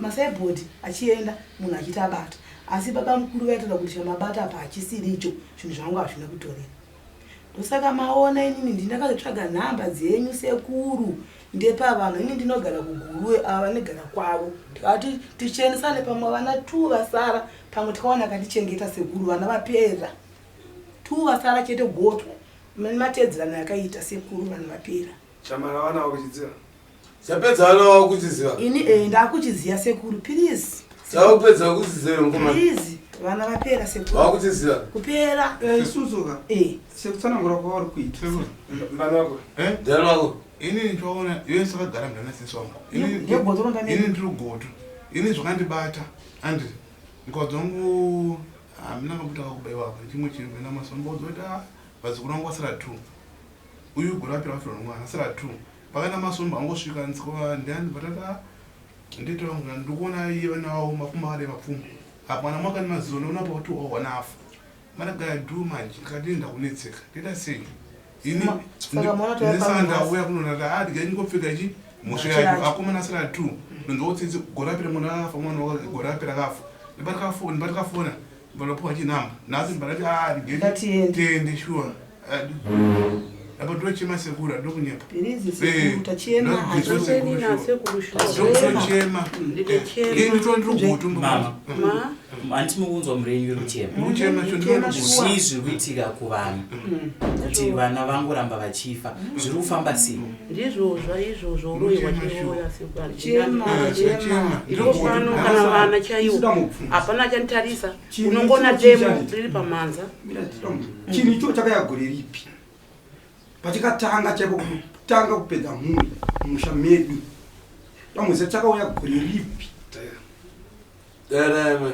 masaibhodhi achienda, munhu achiti abata, asi baba mukuru vaitaura kuti chamabata apa hachisiri icho, zvinhu zvangu hazvina kutorera. Ndosaka maona inini ndindakazotsvaga nhamba dzenyu sekuru. Ndepavanhu, ini ndinogara kuGuruwe, ava vanogara kwavo. Tikati tichenesane pamwe vana tu vasara, pamwe tikawana akatichengeta. Sekuru, vana vapera tu, vasara chete gotwe matedzerano akaita sekuru, vanhu vapera. Chamara vana wakuchidziva. Chapedza vana wakuchiziva. Ini ndakuchiziva sekuru, please. Chakupedza kuchiziva mukomana. Please, vana vapera sekuru. Wakuchiziva. Kupera. Isusu ka, sekutsanangura kwavari kuita. Mbani wako. Ndani wako. Ini ndichiona iwe sakagara mndana sisi wangu. Ndegoto rondamene. Ini ndiri goto. Ini zvakandibata andi mukadzi wangu hamina kabuta kakubaiwa apa chimwe chinhu kuenda masombo kuti ah, vazukuru vangu vasara two, uyu gore apera wafirwa nomwana asara two. Pakaenda masombo angosvika nzikova ndiani vatata ndito vangu ndikuona iye vana vavo mapfuma akadai mapfuma apa mwana mwakani mazizo ndikuona pakuti wawana afa managaya dhu manje. Ndikati ndakunetseka, ndoita sei ini? Saka maona tauya pano Ndisaka nhasi. ndauya kunoona ati ndingopfeka ichi mhosva Mhosva yacho. yacho. Akomana asara two, ndonzwa gore rapera mwana akafa, mwana gore rapera akafa. Ndimbatikafona ndibatopuwa chinhamba nhasi, ndibadati a Ngatiende. tiende shuwa. Apo ndochema sekuru, adokunyepa. Please sekuru, tachema. Sekuru shuwa. Ndochema. Nditochema. Mama, Ma. handiti mukunzwa murenyu iri kuchema? Mukuchema shuwa, Kuchema shuwa. Zvii zviri kuitika kuvanhu kuti vana vangoramba vachifa? Zviri kufamba sei? Ndizvozvo izvozvo, uroyi wachiroya. Chema, chema. Iko pano kana vana chaiwo hapana chanditarisa. Chinhu Unongona icho demo chishandi. riri pamhanza. Chinhu icho chakaya gore ripi pachikatanga chaiko kutanga kupedza mhuri mumusha medu? Damwese chakauya gore ripi? Dai man.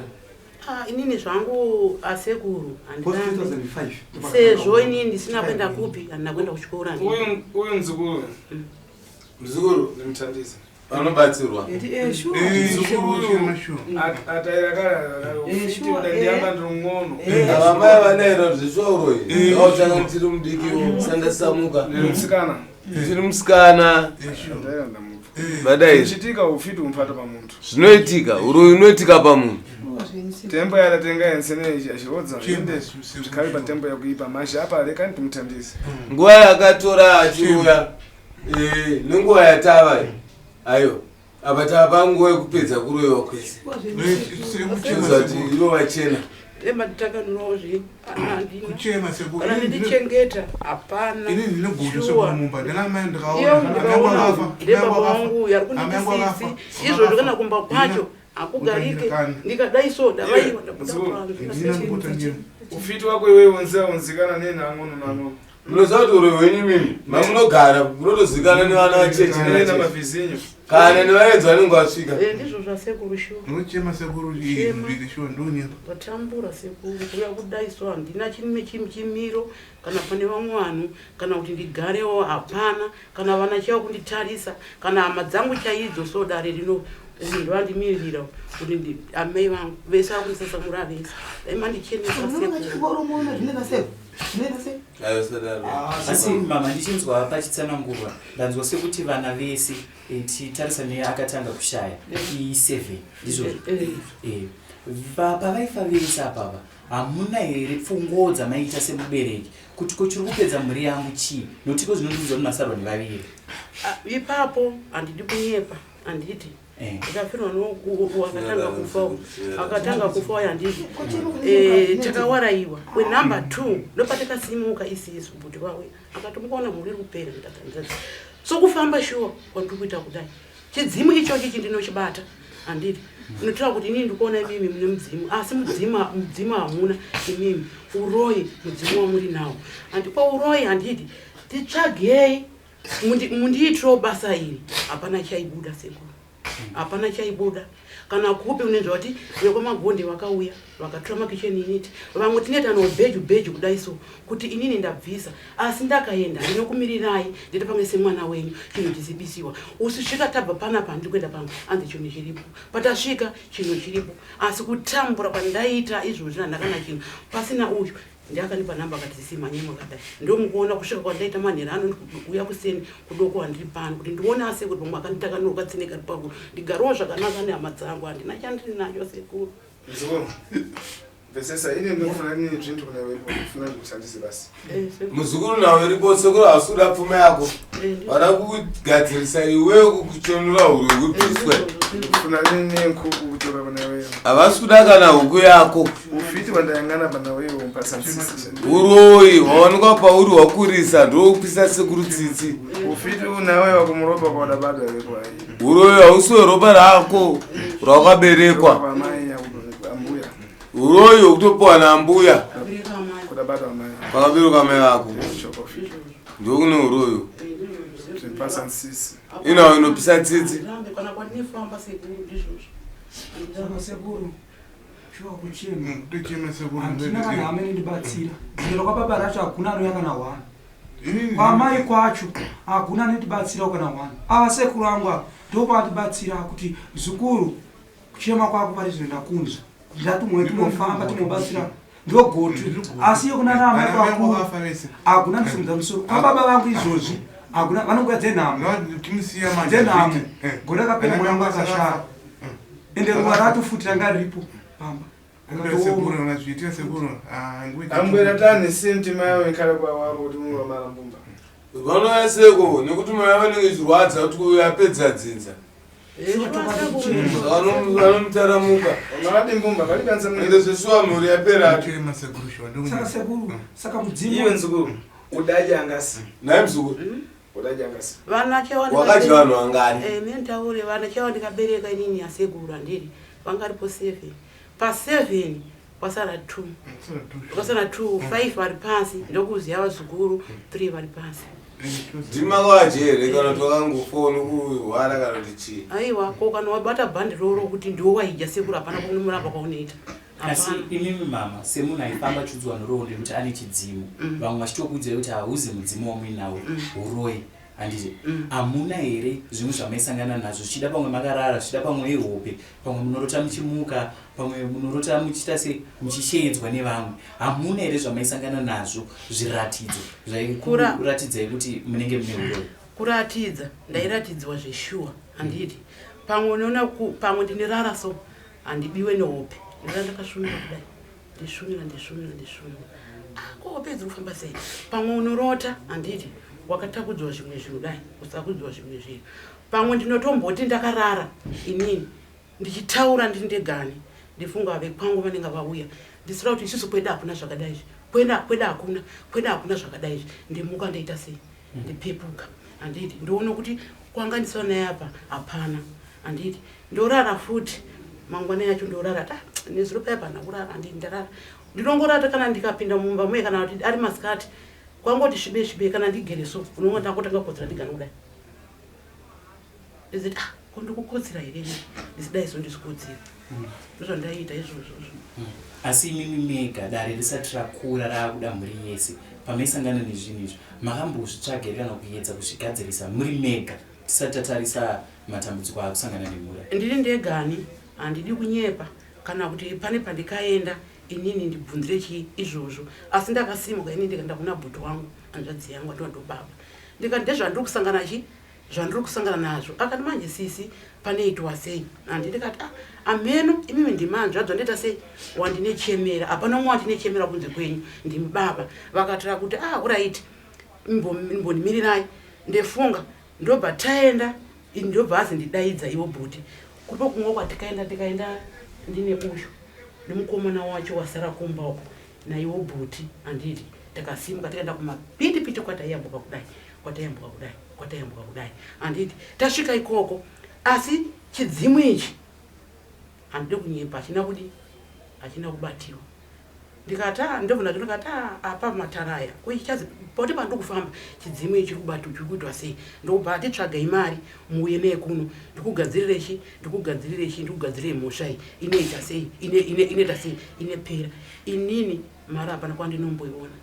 Ah, inini zvangu asekuru Post handirambi. 2005. Sezvo inini ndisina kuenda kupi, handina kuenda kuchikoro, handina. Uyu mzukuru. Mzukuru ndimuthandise. Panobatsirwa. Eti, sure. Mzukuru ataira kare Eh, ufiti sure, ndandiyamba eh. ndiri ng'ono. Ava mai vanaira zveshuwa uroyi. Autanga ndiri mudikiwo sandasamuka. Ndiri musikana. Ndiri musikana. Ataira ndamubva. Vadai. Chitika ufiti umfata pamuntu. Zvinoitika, uroyi unoitika pamunhu. Tembo yatatenga yensene achirodza ende zvikhali patembo yakuipa manje apa rekani timuthandise. Nguva yakatora achiuya nenguva yatava iyi. Ayo apa tava panguva yekupedza kuroyiwa kwese. Kuziva kuti ivo vachena. Ematitakanurawo zve handina. Kuchema sekuru. Kana ndichengeta hapana. Ini ndine guto Shuwa. sekuru mumba ndana mai Iyo ndikaona ndikaona ndebaba wangu yari Amai angu kunditi akafa. sisi izvozvo, kana kumba kwacho hakugarike. Ndikadai so davaiwa ndabuda panze. Ufiti wako iwewe unziva unzikana neni ang'ono nang'ono. Munoziva kuti uroyi hwenyu mimi mamunogara munotozikana nevana vacheche Nena nevacheche. mavhizinyo. Kana nevaenzi vanenge vasvika. Eh, ndizvo zvasekuru shuwa. Ndinochema sekuru. Chema. Shuwa ndonyepa. Ndatambura sekuru, kuuya kudai so handina chimwe chimiro kana pane vamwe vanhu, kana kuti ndigarewo hapana, kana vana chaivo kunditarisa, kana hama dzangu chaidzo. So dare rino uyu ndovandimirira kuti amai vangu vese vakundisasamura vese, dai mandichenesa Unonga sekuru. chikoro muno zvinoita sei? Zvinoita sei? Ayo sadaro. Asi mama, ndichinzwa pachitsanangurwa ndanzwa sekuti vana vese titarisa neakatanga kushaya i7, ndizvozvo? Pavaifa vese apapa, hamuna here pfungo dzamaita semubereki kuti ko chiri kupedza mhuri yangu chii? Nokuti ko zvinondiudza kuti masarwa nevaviri. Ah, ipapo handidi kunyepa, handiti ndikafirwa akatanga kufa, akatanga kufa uyo, handiti takawarayiwa wenumber 2, ndopatakasimuka isisu. Bhuti wawe akati mukaona mhuri iri kupera ndikatanzadza sokufamba shuwa kwandiri kuita kudai, chidzimu ichochi chindinochibata, handiti unotaura kuti inini ndikuona imimi mune mudzimu, asi mudzimu hamuna imimi, uroyi mudzimu wamuri nawo. Handikwa uroyi, handiti titsvagei mundiitirewo basa iri. Hapana chaibuda sekuru, hapana chaibuda. Kana kupi unenzwa kuti vekwaMagonde vakauya vakatora makitchen unit. Vamwe tinoita nobheju bheju kudai so kuti inini ndabvisa asi ndakaenda ndinokumirirai ndete pamwe semwana wenyu chinhu chisibisiwa. Usisvika tabva panapa handiri kuenda pamwe anzi chinhu chiripo. Patasvika chinhu chiripo asi kutambura kwandaita izvozvi handakana chinhu pasina uyu Ndiye akanipa number akati sisi mhanyai makadai. Ndomukuona kusvika kwandaita manhero ano ndikuuya kuseni kudoko handiri pano kuti ndione asekuru pamwe akanditakanura katsine kari paguru ndigarewo zvakanaka nehama dzangu handina chandiri nacho sekuru. Mzukuru, mvesesa ine ndinofuna nini zvintu kuna wepo ndifuna ndikushandise basi. Muzukuru nawo iripo sekuru hausi kuda pfuma yako vada kugadzirisa iwewe kukuchenura huro hubviswe. Ndifuna nini nkuku kutoka kuna wewe. Havasi kuda kana huku yako. Ufiti wandayangana pana wewe umpasa nsisi. Uroyi hwawanikwa pauri hwakurisa ndokupisa sekuru tsitsi. Ufiti unawe wakumuropa kwa wadabadwa wepo ayi. Uroyi hausi weropa rako rwakaberekwa. Kwa mai ya ambuya. Uroyi hwekutopiwa naambuya Kudabadwa mai. kwakaberekwa mai vako ndokune uroyi. Mpasa nsisi. Inawo inopisa tsitsi. Ndirambe kana kwandinofamba sekuru ndizvozvo. Saka sekuru shuwa kuchema Kutochema sekuru. Handina kana hama inondibatsira. Dzero kwababa racho hakuna anouya kana hwana. Kwamai kwacho hakuna anotibatsirawo kana hwana. Ava sekuru angu ava ndopavatibatsira kuti mzukuru kuchema kwako pari zvino ndakunzwa. Ndatumwe timofamba timobatsira ndogotu asi iyo kuna amai kwakuru hakuna anosimudza musoro kwababa vangu izvozvi hakuna vanonguya dzenhamo dzenhamo gore rakapera mwana wangu akashaya ende ruva racho futi ranga riripo pamba Ambwera tani sinti mai wekhala kwa wako kuti munhu wamara mbumba. Vanouya seko nekuti mai vanenge ichirwadza kuti uyu apedza dzinza. Vanomutaramuka. Makadi mbumba kali kanza Ende zveshuwa mhuri yapera. Saka sekuru saka mudzimu Iwe nzukuru udadya angasi. Nhai mzukuru. Udadya angasi. Vana chewa Wakadya vanhu vangani? Eh, mimi nitaure vana chewa ndikabereka inini asekuru handiri vanga aripo 7. Pa 7 kwasara 2. Kwasara 2, 5 vari pasi ndokuziya vazukuru 3 vari pasi. Ndima kwaje here kana kuti wakangofona kurwara kana kuti chii? Aiwa, ko kana wabata bhandi roro kuti ndiwo waidya sekuru hapana kunomuramba kwaunoita. Asi Hapana. imimi mama semunhu aifamba achiudzwa nhoroondo yekuti ane chidzimu vamwe vachitokuudzai kuti hauzi mudzimu wamuinawo uroyi handiti hamuna here zvimwe zvamaisangana nazvo zvichida pamwe makarara zvichida pamwe ihope pamwe munorota muchimuka pamwe munorota muchiita se muchisheedzwa nevamwe hamuna here zvamaisangana nazvo zviratidzo zvaikuratidzai kuti munenge mune uroyi? Kuratidza ndairatidzwa zveshuwa handiti pamwe unoona pamwe ndinirara so handibiwe nehope ndinaa ndakasvunura kudai ndisvunura ndisvunura ndisvunura. Ah, ko hope dziri kufamba sei? Pamwe unorota handiti wakatakudzwa zvimwe zvinhu dai usakudzwa zvimwe zvinhu. Pamwe ndinotomboti ndakarara inini ndichitaura ndiri ndegani ndifunga vekwangu vanenge vauya ndisira kuti isusu kwedu hakuna zvakadai izvi kwedu hakuna kwedu hakuna zvakadai izvi ndimuka ndoita sei ndipepuka handiti ndoona kuti kwanga ndisina naye apa hapana handiti ndorara futi mangwana yacho ndorara ta nezuro paya pana kurara handiti ndarara ndinongorata kana ndikapinda mumba muye kana kuti ari masikati kwangoti svibe svibe kana ndigere so unonga ndakotanga kukotsira ndigana kudai ndiziti ah ko ndikukotsira here ini ndisidai so ndisikotsira ndozvandaiita izvozvozvo. Asi imimi mega dare risati rakura raakuda mhuri yese pamaisangana nezvinhu izvi makambozvitsvaga here kana kuedza kuzvigadzirisa muri mega tisati tatarisa matambudziko akusangana nemhuri? Ndiri ndegani handidi kunyepa kana kuti pane pandikaenda inini ndibvunzire chii izvozvo asi ndakasimuka inini ndikaenda kuna bhuti wangu hanzvadzi yangu andova ndobaba ndikati ndezvandiri kusangana chi zvandiri kusangana nazvo akati manje sisi panoitwa sei handi ndikati ah, ameno imimi ndimanzvadzwa ndoita sei wandinechemera hapana umwe wandinechemera kunze kwenyu ndimi baba vakatira kuti ah uraiti imbondimirirai ndefunga ndobva taenda ndobva azi ndidaidza iwo bhuti kuripo kumwe kwatikaenda ndikaenda ndine uyu nemukomana wacho wasara kumba uko naiwo bhuti handiti takasimuka tikaenda kumapitipiti kwataiyambuka kudai kwataiyambuka kudai kwataiyambuka kudai handiti tasvika ikoko asi chidzimu ichi handidi kunyepa hachina kudi hachina kubatiwa. Ndikati a ndobva ndati ndikati a apa mataraya kuichazi poti pandiri kufamba chidzimu ichi chiri kubata chiri kuitwa sei ndobva atitsvagai mari muuye naye kuno ndikugadzirire chi ndikugadzirire chi ndikugadzirire mhosva iyi inoita sei inoita sei inepera inini mari hapana kwandinomboiona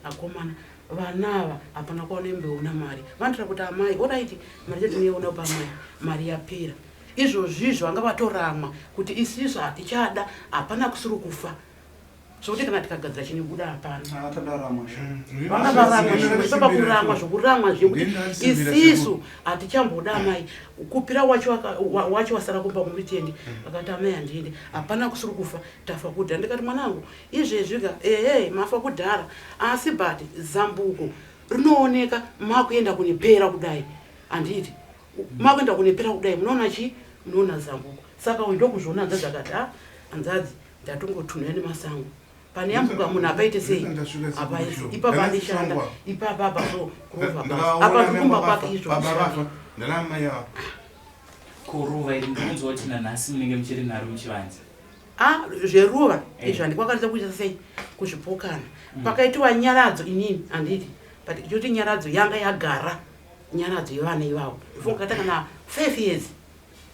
akomana vana ava hapana kwaunomboiona mari vanotaura kuti amai oraiti mari chatinoiona pamai mari yapera izvozvizvo vanga vatoramwa kuti isisu hatichada hapana kusiri kufa zvokuti kana tikagadzira chinobuda hapana vanga varamwa ipapa kuramwa zvokuramwa zvekuti isisu hatichamboda amai kupira wacho wacho wasara kumba kumuritendi akati amai handiendi hapana kusiri kufa tafa kudhara ndikati mwanangu izvezvi ka ehe mafa kudhara asi but zambuko rinooneka makuenda kunipera kudai handiti makuenda kunipera kudai munoona chii munoona zambuko saka uyu ndokuzviona hanzadzi akati a hanzadzi ndatongotunhira nemasango pane yambuka munhu apaite sei apaise ipapa andishanda ipapa apa so kurova basa apa ndikumba kwake izvo Kuruva iri ndikunzwa kuti nanhasi munenge muchiri naro muchivanze. A zveruva eh. izvi handikwakanisa kuita sei kuzvipokana. Pakaitiwa nyaradzo inini handiti but choti nyaradzo yanga yagara nyaradzo yevana ivavo ifunga kaita kana 5 years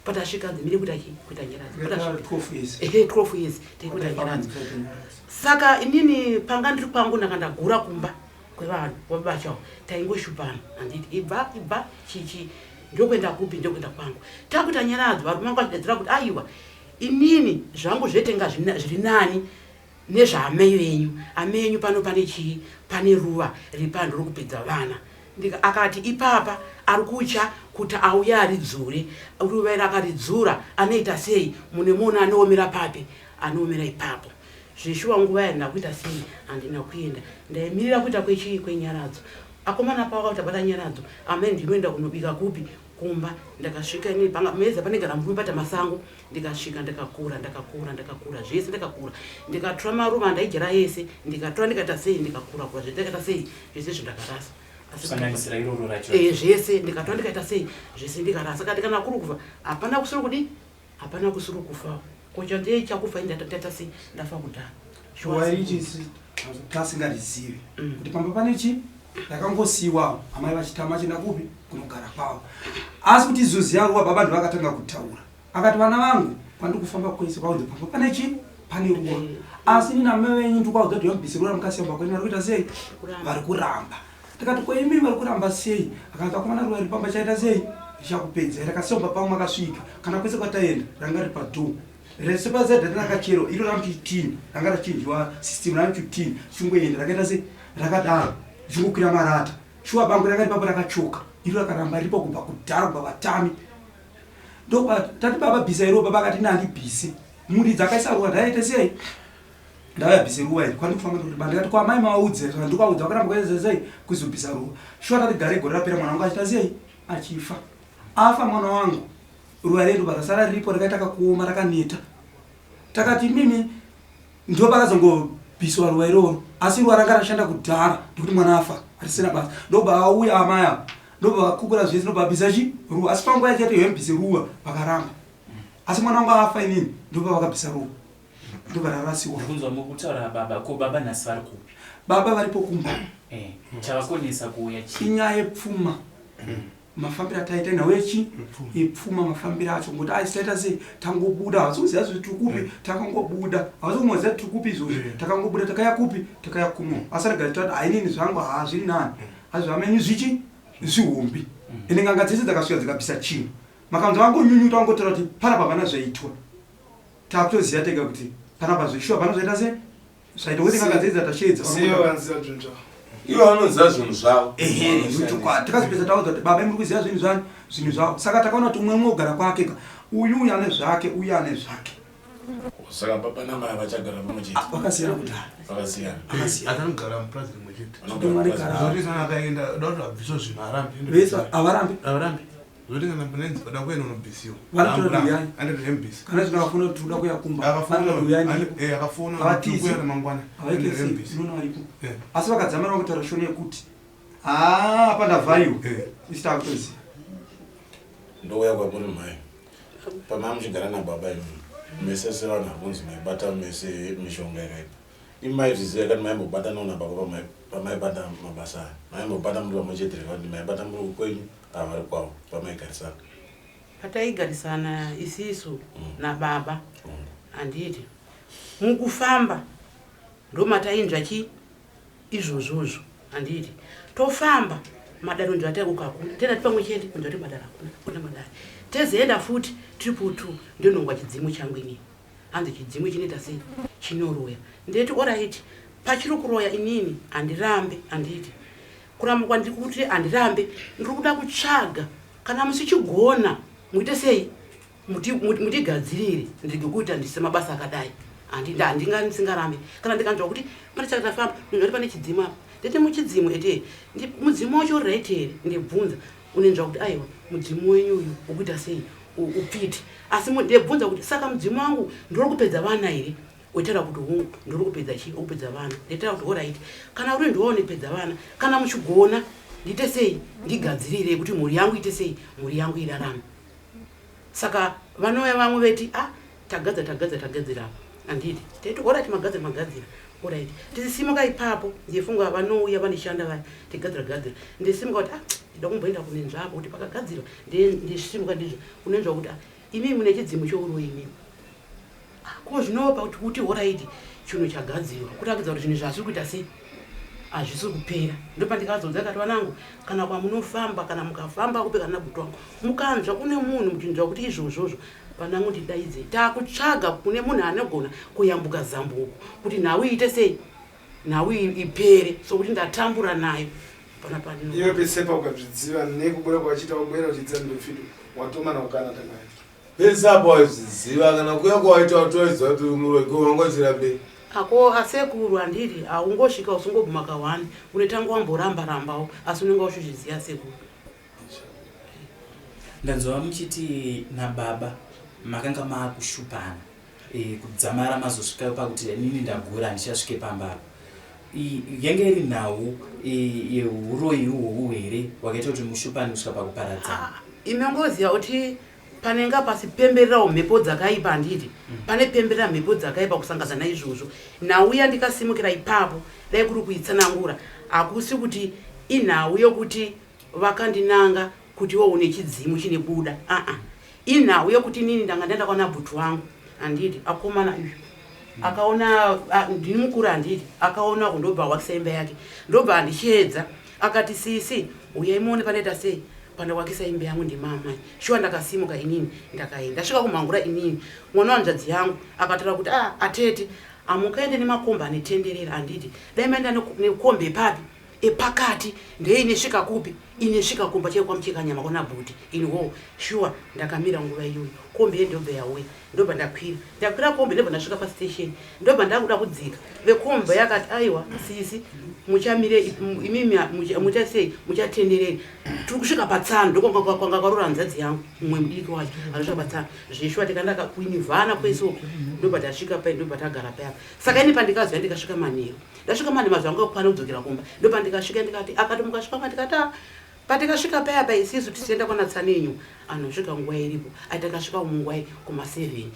patasvika nzimire kuita chi kuita nyaradzo ehe 12 years tikuita nyaradzo saka inini panga ndiri kwangu ndanga ndagura kumba kwevanhu kwababachawo taingoshupana handiti ibva ibva chichi ndokuenda kupi ndokuenda kwangu takuita nyaradzo varume vangu vachidedzera kuti aiwa inini zvangu zvetenga zviri nani nezvaamai venyu amai venyu pano pane chii pane ruva riri pano rokupedza vana akati ipapa ari kutya kuti auye aridzure ruva iri akaridzura anoita sei mune muona anoomera papi anoomera ipapo zveshuwa nguva yandina kuita sei handina kuenda ndaimirira kuita kwechii kwenyaradzo akomana pawakakuti abata nyaradzo amai ndinoenda kunobika kupi kumba ndakasvika ini panga meza panegara murume pata masango ndikasvika ndakakura ndakakura ndakakura zvese ndakakura ndikatora maruva andaidyara ese ndikatora ndikaita sei ndikakura kura zvese ndikaita sei zvese izvo ndakarasa kusanganisira iroro racho eh zvese ndikatora ndikaita sei zvese ndikarasa kati kana kuri kufa hapana kusiri kudi hapana kusiri kufa kocha ndiye chakufa ini ndataita sei ndafa kudhara shuwa ichi tasingarizivi mm. kuti pamba pane chii ndakangosiiwawo amai vachitama achienda kupi kunogara kwavo asi kuti zuzi yangu baba ndovakatanga kutaura akati vana vangu kwandiri kufamba kwese kwaunzi pamba pane chii pane ruwa asi ini namai venyu ndikwaudza kuti yamubvise ruwa ramukasiya mba kwenyu vari kuita sei vari kuramba ndikati ko imi vari kuramba sei akati akomana ruwa riri pamba chaita sei richakupedzai rakasiya mba pangu makasvika kana kwese kwataenda ranga riri padhoo rese pazadha rakachero iro ramuchitini ranga rachinjiwa system ramuchitini chingoenda rakaita sei rakadaro richingokwira marata shuwa bangu ranga ripapo rakachoka iro rakaramba ripo kubva kudhara kubva vatami ndopa tati baba bhisa iro baba akati nandibhise muridzi akaisa ruwa ndaite sei ndauya bhise ruwa iri kwandi kufamba ndikuti ndikati kwa mai maudze ndikwaudza vakaramba kuita sei kuzobhisa ruwa shuwa tati gare gore rapera mwana wangu achita sei achifa afa mwana wangu ruva redu rasara riripo rakaita kakuoma rakaneta takati mimi ndo pakazongobviswa ruva iroro asi ruva ranga rashanda kudhara ndikuti mwana afa harisina basa ndobva auya amai ava ndobva vakukura zvese ndobva vabvisa chi ruva asi panguva yacho yati hembise ruva vakaramba asi mwana wangu afa inini ndobva vakabvisa ruva ndobva rarasiwa Ndikunzwa mukutaura baba ko baba nhasi vari kupi baba varipo kumba eh, chavakonesa kuuya chii inyaya yepfuma mafambiro ataita nhau yechi yepfuma mafambiro acho ngokuti ai taita sei tangobuda havasi kuziva zviti tiri kupi mm. takangobuda havasi kungoziva tiri kupi izvozvi mm. takangobuda takaya kupi takaya kuno asi rega tati hainini zvangu haa zviri nani mm. asi zvamenyu zvichi zvihombi ende nganga dzese dzakasvika dzikabvisa chinhu makanzi vangonyunyuta vangotaura kuti panapa hapana zvaitwa takutoziva tega kuti panapa zveshuwa hapana zvaita sei zvaita kuti nganga dzedza tasheedza ivo vanoziva zvinhu zvavo ehe chokwadi takazopedza taudza kuti baba muri kuziva zvinhu zvani zvinhu zvavo saka takaona kuti umwe umwe ogara kwake ka uyu uyu ane zvake uyu ane zvake saka baba namai vachagara pamwe chete ah, vakasiyana kudhara vakasiyana akanogara mupurazi rimwe chete akaenda da kuti abviswe zvinhu arambi vese havarambi havarambi Zvoti kana panenzi pada kuenda unobvisiwa. Vanotora uyani. Andati hembisi. Kana zvino akafona kuti uda kuya kumba. Akafona uyani. Eh akafona kuti kuya mangwana. Havaite sei? Unoona varipo. Eh. Asi vakadzamara vakutaura shona yekuti ah apa ndavhariwa. Eh. Isu takutoziva. Ndouya kwamuri mhai. Pamai muchigara nababa imi. Mese sevanhu vakunzi maibata mese mishonga yakaipa. Imi maizviziva kani maimbobatanawo nababa pamaibata mabasa aya maimbobata muri pamwe chete here kana kuti maibata muri kwenyu ava vari kwavo pamaigarisana Pataigarisana isisu nababa handiti mukufamba ndomatainzva chi izvozvozvo handiti tofamba madare unzva taikuka hakuna tenda ti pamwe chete unzva ti madare hakuna kuna madare tezoenda futi triple two ndonongwa chidzimu changu inini hanzi chidzimu chinoita sei chinoroya ndeti orit pachiri kuroya inini handirambe handiti kuramba kwandiri kuti handirambe ndiri kuda kutsvaga kana musichigona muite sei mutigadzirire ndirege kuita ndise mabasa akadai handinga ndisingarambe kana ndikanzwa kuti pane chakatafamba ndinzwa kuti pane chidzimu apa ndete muchidzimu ete mudzimu wacho right here ndibvunza unenzwa kuti aiwa mudzimu wenyu uyu ukuita sei upfiti asi ndebvunza kuti saka mudzimu wangu ndiri kupedza vana here wetaura kuti hungu ndiri kupedza chii ukupedza vana ndetaura kuti horait kana uri ndiwo unepedza vana kana muchigona ndiite sei ndigadzirire kuti mhuri yangu ite sei mhuri yangu irarame saka vanouya vamwe veti a ah, tagadza tagadza tagadzira apa handiti taiti horait magadzira magadzira horait tichisimuka ipapo ndifunga vanouya vanishanda vaya tigadzira gadzira ndisimuka kuti ah ndida kumboenda kunenzva apo kuti pakagadzirwa ndisimuka ndizvo unenzva kuti ah, imi mune chidzimu chouroyi imimi Ko zvinopa kuti kuti horaiti chinhu chagadzirwa kurakidza kuti zvinhu zvazviri kuita sei hazvisi kupera ndopandikazonza kati vanangu kana kwamunofamba kana mukafamba kupi kana nabuti wangu mukanzwa kune munhu muchinzwa kuti izvozvozvo vanangu ndidaidze takutsvaga kune munhu anogona kuyambuka zambuko kuti nhau iite sei nhau ipere sokuti ndatambura nayo pana panino iwe pesepa ukazviziva nekubuda kwachiita kubwera uchidziva ndofido watomana kukanata naye Pese apo waizviziva kana kuya kwawaita watoiziva kuti uri muroyi ko wanga uchirambei? Ako asekuru handiti haungosvika usingobvuma kahwani unetanga wamboramba rambawo asi unenge wachizviziva sekuru. Ndanzwa muchiti nababa makanga maakushupana e, kudzamara mazosvika pakuti inini ndagura handichasvike pamba apa. Yange iri nhau e, yehuroyi uhohu here wakaita kuti mushupane kusvika pakuparadzana? Ah, imi ngoziva kuti panenge pasipembererawo mhepo dzakaipa handiti mm. pane pemberera mhepo dzakaipa kusangaza naizvozvo nhau yandikasimukira ipapo dai kuri kuitsanangura hakusi kuti inhau yokuti vakandinanga kuti wo une chidzimu chine buda aa inhau yokuti inini ndanga ndaenda kwana bhutu wangu handiti akomana uyu akaona ndini mukuru handiti akaona kundobva wakisa imba yake ndobva andichiedza akati sisi uyai muone panoita sei pandawakisa imba yangu ndimamai shuwa ndakasimuka inini ndakaenda ndasvika kumhangura inini mwana wanzvadzi yangu akataura kuti ah atete amukaende nemakomba anetenderera handiti dai maenda nekombe epapi epakati ndeinesvika kupi inesvika kumba chaiyo kwamuchekanyama kwana bhuti ini wo shuwa ndakamira nguva iyoyo kombi ye ndobva yauya ndobva ndakwira ndakwira kombi ndobva ndasvika pastation ndobva ndakuda kudzika vekombi yakati aiwa sisi muchamire imimi muchasei muchatenderei tiri kusvika patsano ndokwanga kwarora hanzadzi yangu mumwe mudiki wacho anosvika patsano zveshuwa tikaenda kuinivhana kwese uko ndobva tasvika pai ndobva tagara payapa saka ini pandikaziva ndikasvika manheru ndasvika mane mazuva anga kukwana kudzokera kumba ndopandikasvika ndikati akati mukasvika kumba ndikati ah, patikasvika paya pa isisu tichienda kwana tsanenyu anosvika nguva iripo ai takasvika munguva iyi kuma seven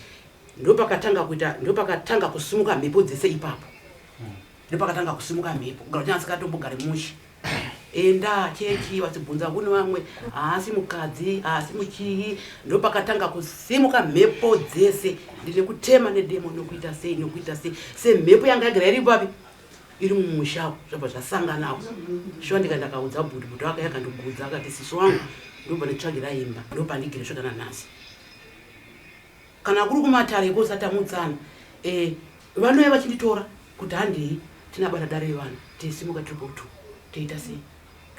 ndopakatanga kuita ndopakatanga kusimuka mhepo dzese ipapo ndopakatanga kusimuka mhepo kugara kuti asingatombogare mushe enda chechi vachibvunza kune vamwe haasi mukadzi haasi muchii ndopakatanga kusimuka mhepo dzese ndine kutema nedemo nokuita sei nokuita sei semhepo yanga yagara iri papi iri mumusha zvabva zvasanganawo shuwa ndika ndakaudza bhuti bhuti wake yakandigudza akati sisi wangu ndobva nditsvagira imba ndopandigere svika nanhasi kana kuri kumatare ikosatamutsana e, eh, vanouya vachinditora kuti handei tinabata dare yevanhu tisimuka tiri kutu toita sei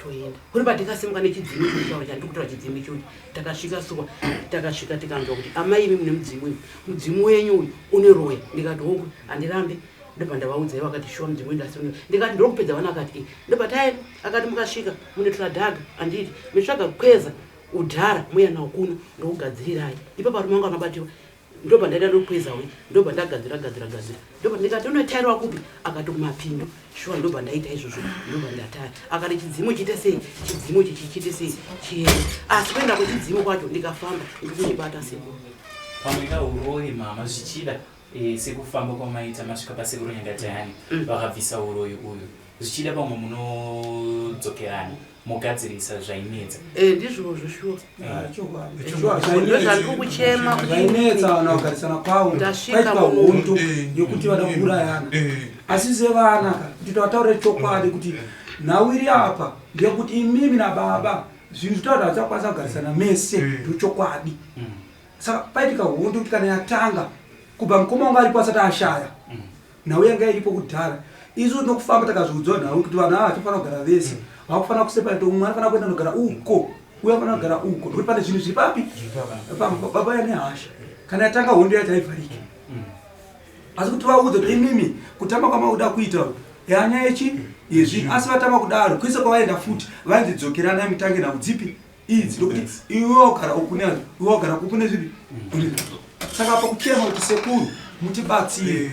toenda kuri patikasimuka nechidzimu ichocho chandiri kutaura chidzimu ichocho takasvika suwa takasvika tikanzwa kuti amai imi mune mudzimu uyu mudzimu wenyu uyu une roya ndikati hoku handirambe ndobva ndavaudza ivo akati shuwa mudzimu wenyu asi ndikati ndiri kupedza vana akati e ndobva taenda akati mukasvika munotora dhaga handiti mitsvaga kweza udhara muya nawo kuno ndokugadzirirai ipapo varume vangu vanobatiwa ndobva ndaenda ndokweza uye ndobva ndagadzira gadzira gadzira ndobva ndikati unotairwa kupi akati kumapindu shuwa ndobva ndaita izvozvo ndobva ndataya akati chidzimu chiite sei chidzimu chichi chiite sei chiende asi kuenda kwechidzimu kwacho ndikafamba ndikuchibata sekuru pamwe kauroi mama zvichida Eh, sekufamba kwamaita masvika pasekuru Nyangatayani vakabvisa uroyi uyu zvichida pamwe munodzokerana mogadzirisa zvainetsa. Eh, ndizvozvo shuwa. Chokwadi. Ndozvandiri kuchema kuti Zvainetsa vanhu vagarisana kwavo Ndasvika kwaitika muno. hondo yekuti vada kuurayana asi sevana ka kuti tavataurire chokwadi kuti nhau iri apa ndeyekuti imimi nababa zvinhu zvitaura hatichakwanisa kugarisana mese ndochokwadi saka paitika hondo kuti kana yatanga kubva mukoma wangu aripo asati ashaya nhau yanga iripo kudhara isu nokufamba takazviudzwa nhau kuti vanhu ava vachofanira kugara vese vakufanira kuseparate umwe anofanira kuenda nogara uko uye anofanira kugara uko nokuti pane zvinhu zviri papi baba yane hasha kana yatanga hondo yacho haivharike asi kuti vaudze kuti imimi kutamba kwamakuda kuita uku yanyaya yechi yezvinhu asi vatamba kudaro kwese kwavaenda futi vainzi dzokeranai mutange nhau dzipi idzi nokuti iwe wagara uku ne iwe wagara kuku nezvipi saka apa kuchema kuti sekuru mutibatsire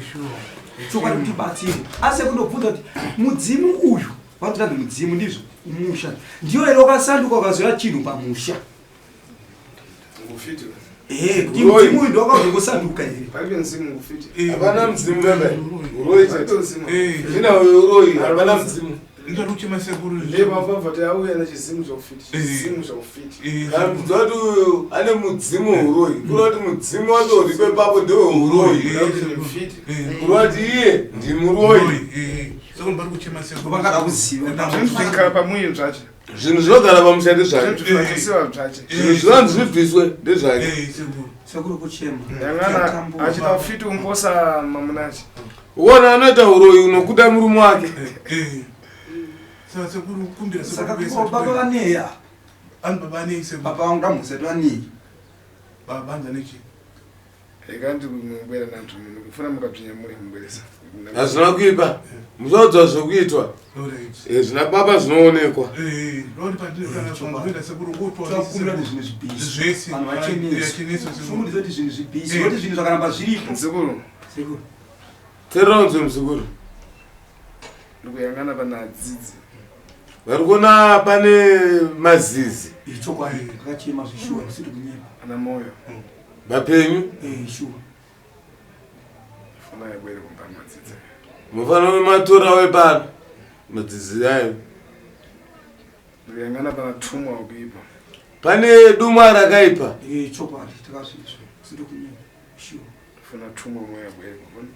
chokwadi mutibatsire asi sekuru ndobvunza kuti mudzimu uyu varikuti mudzimu ndizvo umusha ndiyo here wakasanduka ukazoya chinhu pamusha Ngufiti. ehe kuti mudzimu uyu ndiwakazongosanduka here Palibe mzimu ngufiti. Hapana mzimu baba. Uroyi chete. Palibe mzimu. Zvina uroyi, hapana mzimu. Ndinoda kuchema sekuru. Ndiye pambabva kuti auya nechizimu zvakufiti. Chizimu zvakufiti. Kana mudzi wati uyu ane mudzimu weuroyi, kureva kuti mudzimu wacho uripo ipapo ndeweuroyi. Kureva kuti iye ndimuroyi. Sekuru ndari kuchema sekuru. Vakada kuziva. Zvinhu zvikara pamuyi zvacho. Zvinhu zvinogara pamusha ndezvake. Zvinhu zvifatisiwa zvacho. Zvinhu zvinonzi zvibviswe ndezvake. Sekuru kuchema. Yangana achita ufiti umposa mamunachi. Uona anoita uroyi unokuda murume wake. Saka sekuru kumbira sekuru Saka vese ko baba vanei apa? Ani baba anei sekuru? Baba vangu ndamuziva vanei? Baba anza nechi. Rega ndimubwera nantu mufuna mukabvinya muri mubweresa. Hazvina kuipa. Musaudzwa zvekuitwa. Eh, Zvina baba zvinoonekwa. Eh, ndoti patine kana kuenda sekuru kutoa Takumbira kuti zvinhu zvibhisi. Zvese. Vanhu vacheneswe. Fungu ndizoti zvinhu zvibhisi. Nekuti zvinhu zvakaramba zviripo. Sekuru. Sekuru. Teronzwe muzukuru. Ndikuyangana pana adzidzi. Vari kuona pane mazizi. Ichokwadi akachema zvishuwa kusiri kunyepa. Ana moyo. Vapenyu. Eh, shuwa. Funa yabwere kumba madzidzi. Mufanira matora wepano. Mazizi ayo. Ndikuyangana pana tumwa ukuipa. Pane dumwa rakaipa. Eh, chokwadi takazvizwa kusiri kunyepa. Shuwa. Funa tumwa moyo yabwere kumba.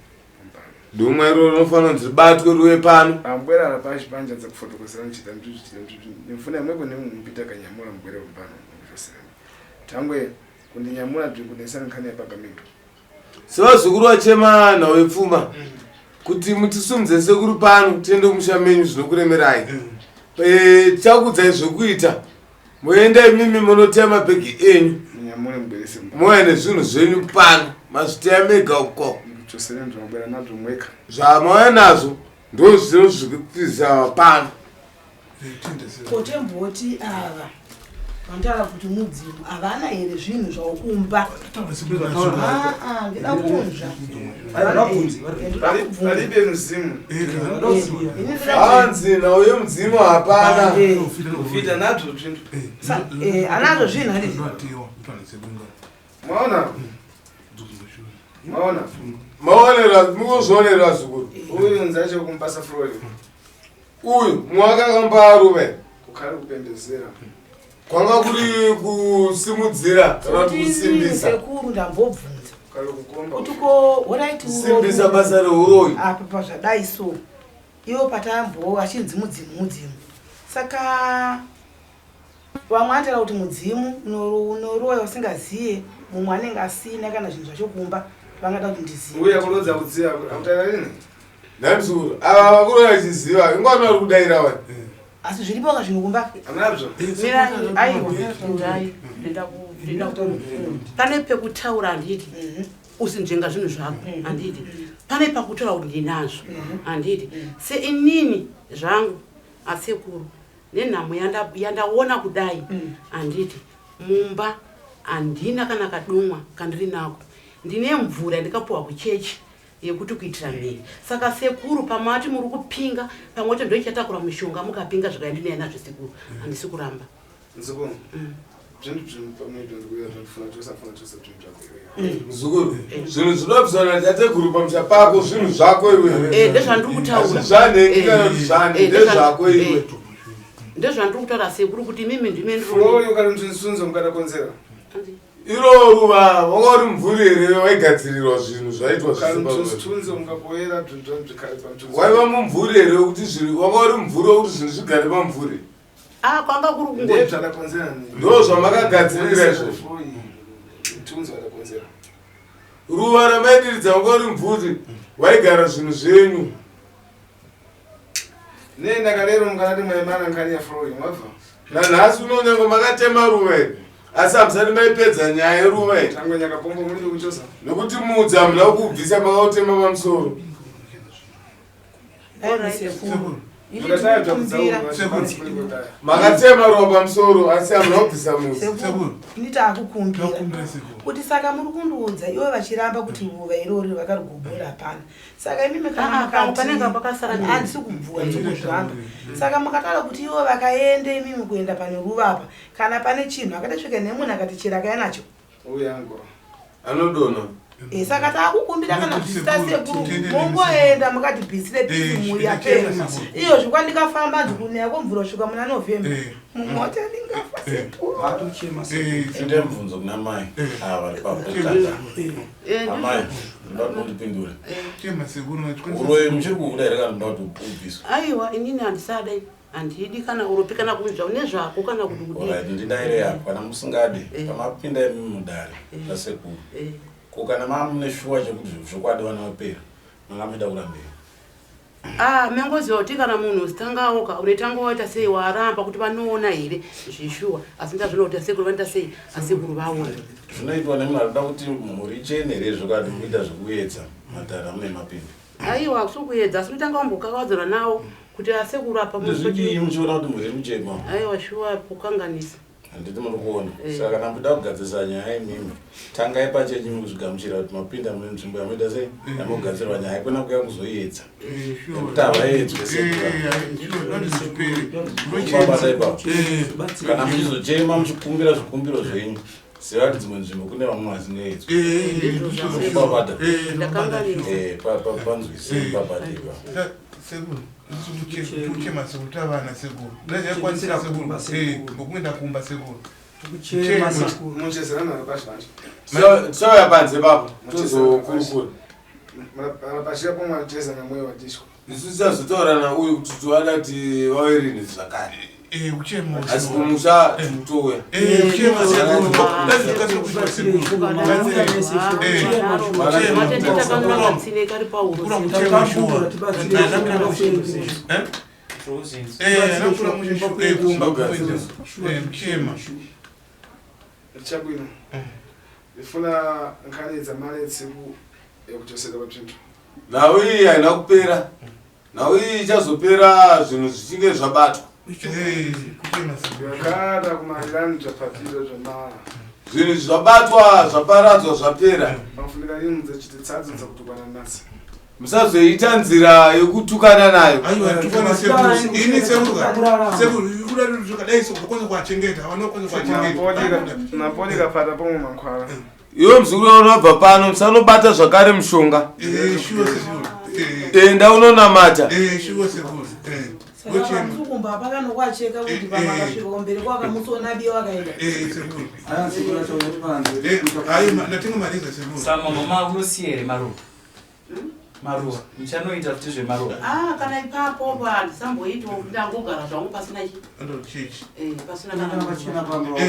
Dumwa iro rinofanira kunzi ribatwe riuye pano. Ambwera ara pashi panja dzakufotokozera nchita mzvizvi chita mzvizvi. Ndimfuna imweko nemupita kanyamura mubwere kumbano. Tangwe kundinyamura bzvingunesa nkhani yapagamento. Sevazukuru vachema nhau yepfuma kuti mutisumudze sekuru pano tiende kumusha menyu zvinokuremerai. Eh, tichakuudzai zvekuita. Moenda imimi munoteya mabhegi enyu. Munyamure mubwerese mumba. Mouya nezvinhu zvenyu pano. Mazviteya mega uko. Chose ndinobwera nazvo mweka. Zvamauya nazvo ndo zvino zvikutiza pano. Kotemboti ava vantaura kuti mudzimu havana here zvinhu zvaukumba Ah, ndida kunzva Palibe mzimu. Hanzi nhau yemudzimu hapana. Kufita nazvo zvinhu. Anazvo zvinhu handiti? Maona? Maona? Maonera, mukuzvionera zukuru. Uyu nzacho kumpasa Freud. Uyu mwaka akamupa arume. Kukhale kupembezera. Kwanga kuri kusimudzira kana kuti Kuti kusimbisa. sekuru ndambobvunza Kukhale kukomba. kuti ko horaiti Kusimbisa basa reuroyi. apa pazvadai so iwo patambo achinzi mudzimu mudzimu saka vamwe anotaura kuti mudzimu unoroya usingaziye mumwe anenge asina kana zvinhu zvacho kumba vangada kuti ndizive Uya kulodza kudziya akutaura nini? Nhai muzukuru, ava vakuru vachiziva, ingwani vari kudaira wani. Asi zviripo ka zvinhu kumba? Anazvo. Mirai, aiwa, ndai, ndida pane pekutaura handiti usinzvenga zvinhu zvako handiti pane pakutaura kuti ndinazvo handiti seinini zvangu asekuru nenhamo yandaona kudai handiti mumba handina kana kadumwa kandiri nako ndine mvura yandikapuwa kuchechi yekuti kuitira mhiri saka sekuru pamati muri kupinga pamwe wacho ndoichatakura mushonga mukapinga zvakandinaya nazvo sekuru handisi kuramba. Nzukuru. Zvinhu zvinopamoitwa ndikuya zvandifuna chose afuna chose zvinhu zvako iwewe. Muzukuru, zvinhu zvinobviswa natateguru pamusha pako zvinhu zvako iwewe. Ndezvandiri kutaura. Zvanhengi kana kuti zvani, ndezvako iwe. Ndezvandiri kutaura sekuru kuti imimi ndime Flori ukarinzvinzunzo mukadakonzera. Iro ruva wanga uri mumvuri here waigadzirirwa zvinhu zvaitwa zvese paruva? Ukarinzvinzunzo mukaboera zvinhu zvangu zvikare pamtunzo. Waiva mumvuri here wekuti zvinhu wanga uri mumvuri wekuti zvinhu zvigare pamumvuri? Ah, kwanga kuri kungo. Ndezvadakonzera. Ndo zvamakagadzirira izvozvo. Mtunzo wadakonzera. Ruva ramaidiridza wanga uri mumvuri waigara zvinhu zvenyu. Ne ndakalero mukanati mwaimana nkhani ya Flori mwabva. Nanhasi unonyange makatema ruva iri asi hamusati maipedza nyaya yeruva iri. Tangwe nyakapombo muri kuchosa. Nekuti mudzi hamuna kuubvisa makautema pamusoro. Sekuru. Makatema ruva pamusoro asi hamuna kubvisa mudzi. Sekuru, ini taakukumbira kuti saka muri kundiudza ivo vachiramba kuti ruva irori vakarigobora hapana. Saka imimi kana Ah, pamwe panenge pakasara mukati handisi kubvuwa ndikuzviramba. Saka mukataura kuti ivo vakaende imimi kuenda pane ruva apa kana pane chinhu akatosvika nemunhu akati chero akauya nacho. Uyango. Anodonha. Saka taakukumbira kana zvisita sekuru mongoenda mukatibvisire pisi mhuri yapera. Iyo zvikwandikafamba ndikunaya kwemvura kusvika muna November. Mumota ndingafa sekuru. Inde mubvunzo kuna mai ava vari pakutanga. Amai, ndoda kuti mundipindure. Chema sekuru Uroyi muchiri kuuda here kana ndoda kuti ubviswe? Aiwa, inini handisada ini. Handidi kana uropi kana kunzva nezvako kana kuti kudii. Alright, ndidaire apo kana musingadi pamapinda imi mudare rasekuru. Ko kana mamune shuwa chekuti zvokwadi vana vapera manga muchida kurambei? Ah, mengoziva kuti kana munhu usitangaoka unetanga waita sei waramba kuti vanoona here zvishuwa asi ndazvona kuti asekuru vanoita sei asekuru vaona. Zvinoitwa nemunhu arikuda kuti mhuri ichene here zvokwadi mukuita zvekuedza matare amune mapinda. Aiwa hakusi kuedza asi unotanga wambokakavadzana nawo kuti asekuru apa Ndozvidii muchiona kuti mhuri iri kuchema? Aiwa shuwa kukanganisa. Handiti muri kuona. Saka kana muchida kugadzirisa nyaya imimi, tangai pachenyu mukuzvigamuchira kuti mapinda mune nzvimbo yamunoita sei yamugadzirwa nyaya kwena kuya kuzoiedza. Nekuti havaedzwe sekubata ipapo. Kana muchizochema muchikumbira zvikumbiro zvenyu, ziva kuti dzimwe nzvimbo kune vamwe vasingaedzwi. Babata. Panzwisei babata ipapo. Sekuru, tikuchema sekuru tavana sekuru. Ndakwanisa sekuru. Ngokuenda kumba sekuru. Kuchema sekuru. Muchezerana napashi manje. Tichauya panze papo tozokurukura. Marapashira pomwe acheza namwe wadishwa. Isu tichazotaura nauyu kuti tovada kuti vave rinhi zvakare. Kuchema. Asi kumusha totouya. Kuchema sekuru. Ndazvikasira kuchema sekuru. Matende takanura katsine kari pauro. Kuchema shuwa. Kuchema. Richabwino. Ndifuna nkhani dzamale tsiku yakuchosera pabzinthu. Nhau iyi haina kupera. Nhau iyi ichazopera zvinhu zvichinge zvabatwa. Yakada kumarirani zvapatiro zvema. Zvinhu zvabatwa zvaparadzwa zvapera. Pakufunika inu dzachiti tsadzo dzakutukwana nasi. Musazoita nzira yekutukana nayo. Aiwa tukana sekuru. Ini sekuru. Sekuru kuda zvakadai sekuru kuachengeta. Vanokwanisa kuachengeta. Napoli kapata pomwe mankhwala. Iwe muzukuru unobva pano musanobata zvakare mushonga. Shuwa sekuru. Enda unonamata. Shuwa sekuru. Saka vanhukumba pakanokwacheka kuti pamakasvika kumberi kwakamutsona biya wakaenda. Sekuru. Ndatenga mareza sekuru. Sama mama unosiya here maruva? Maruva. Muchanoita futi zvemaruva. Ah, kana ipapo pa handisamboitawo ndangogara zvangu pasina chi. Ndochechi. Pasina kana Pachena pamba.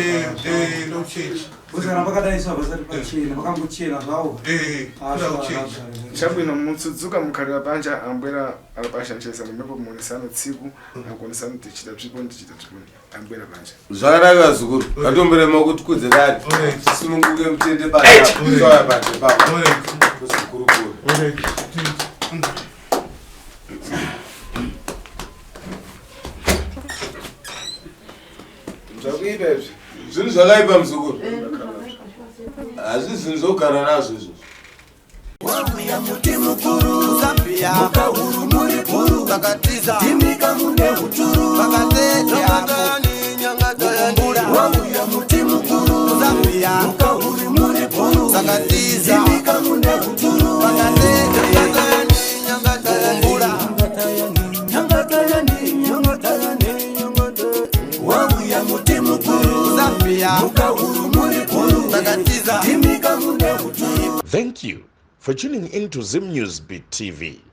Ndochechi. Kusara pakadaiswa pasati pachena, pakangochena zvawo. Chabwino mutsudzuka mukhalira panja ambwera alapasha ncheza nimepo muonesano tsiku akuonesano tichita bzipo tichita bzipo ambwera panja. Zvakanaka vazukuru. Ngatomborema kuti kudze dare. Tisununguke mutende panze. Tichauya panze papo. Tozokurukura. Zvakuipa izvi. Zvinhu zvakaipa muzukuru. Hazvi zvinhu zvokugara nazvo izvozvo. Wauya muti mukuru Zambia Mukahuru muri bhuru Vakatiza Timika mune uturu Vakatete Mukumbura Wauya muti mukuru. Zambia mukahuru muri guru takatiza. Thank you for tuning in to Zim News Beat TV.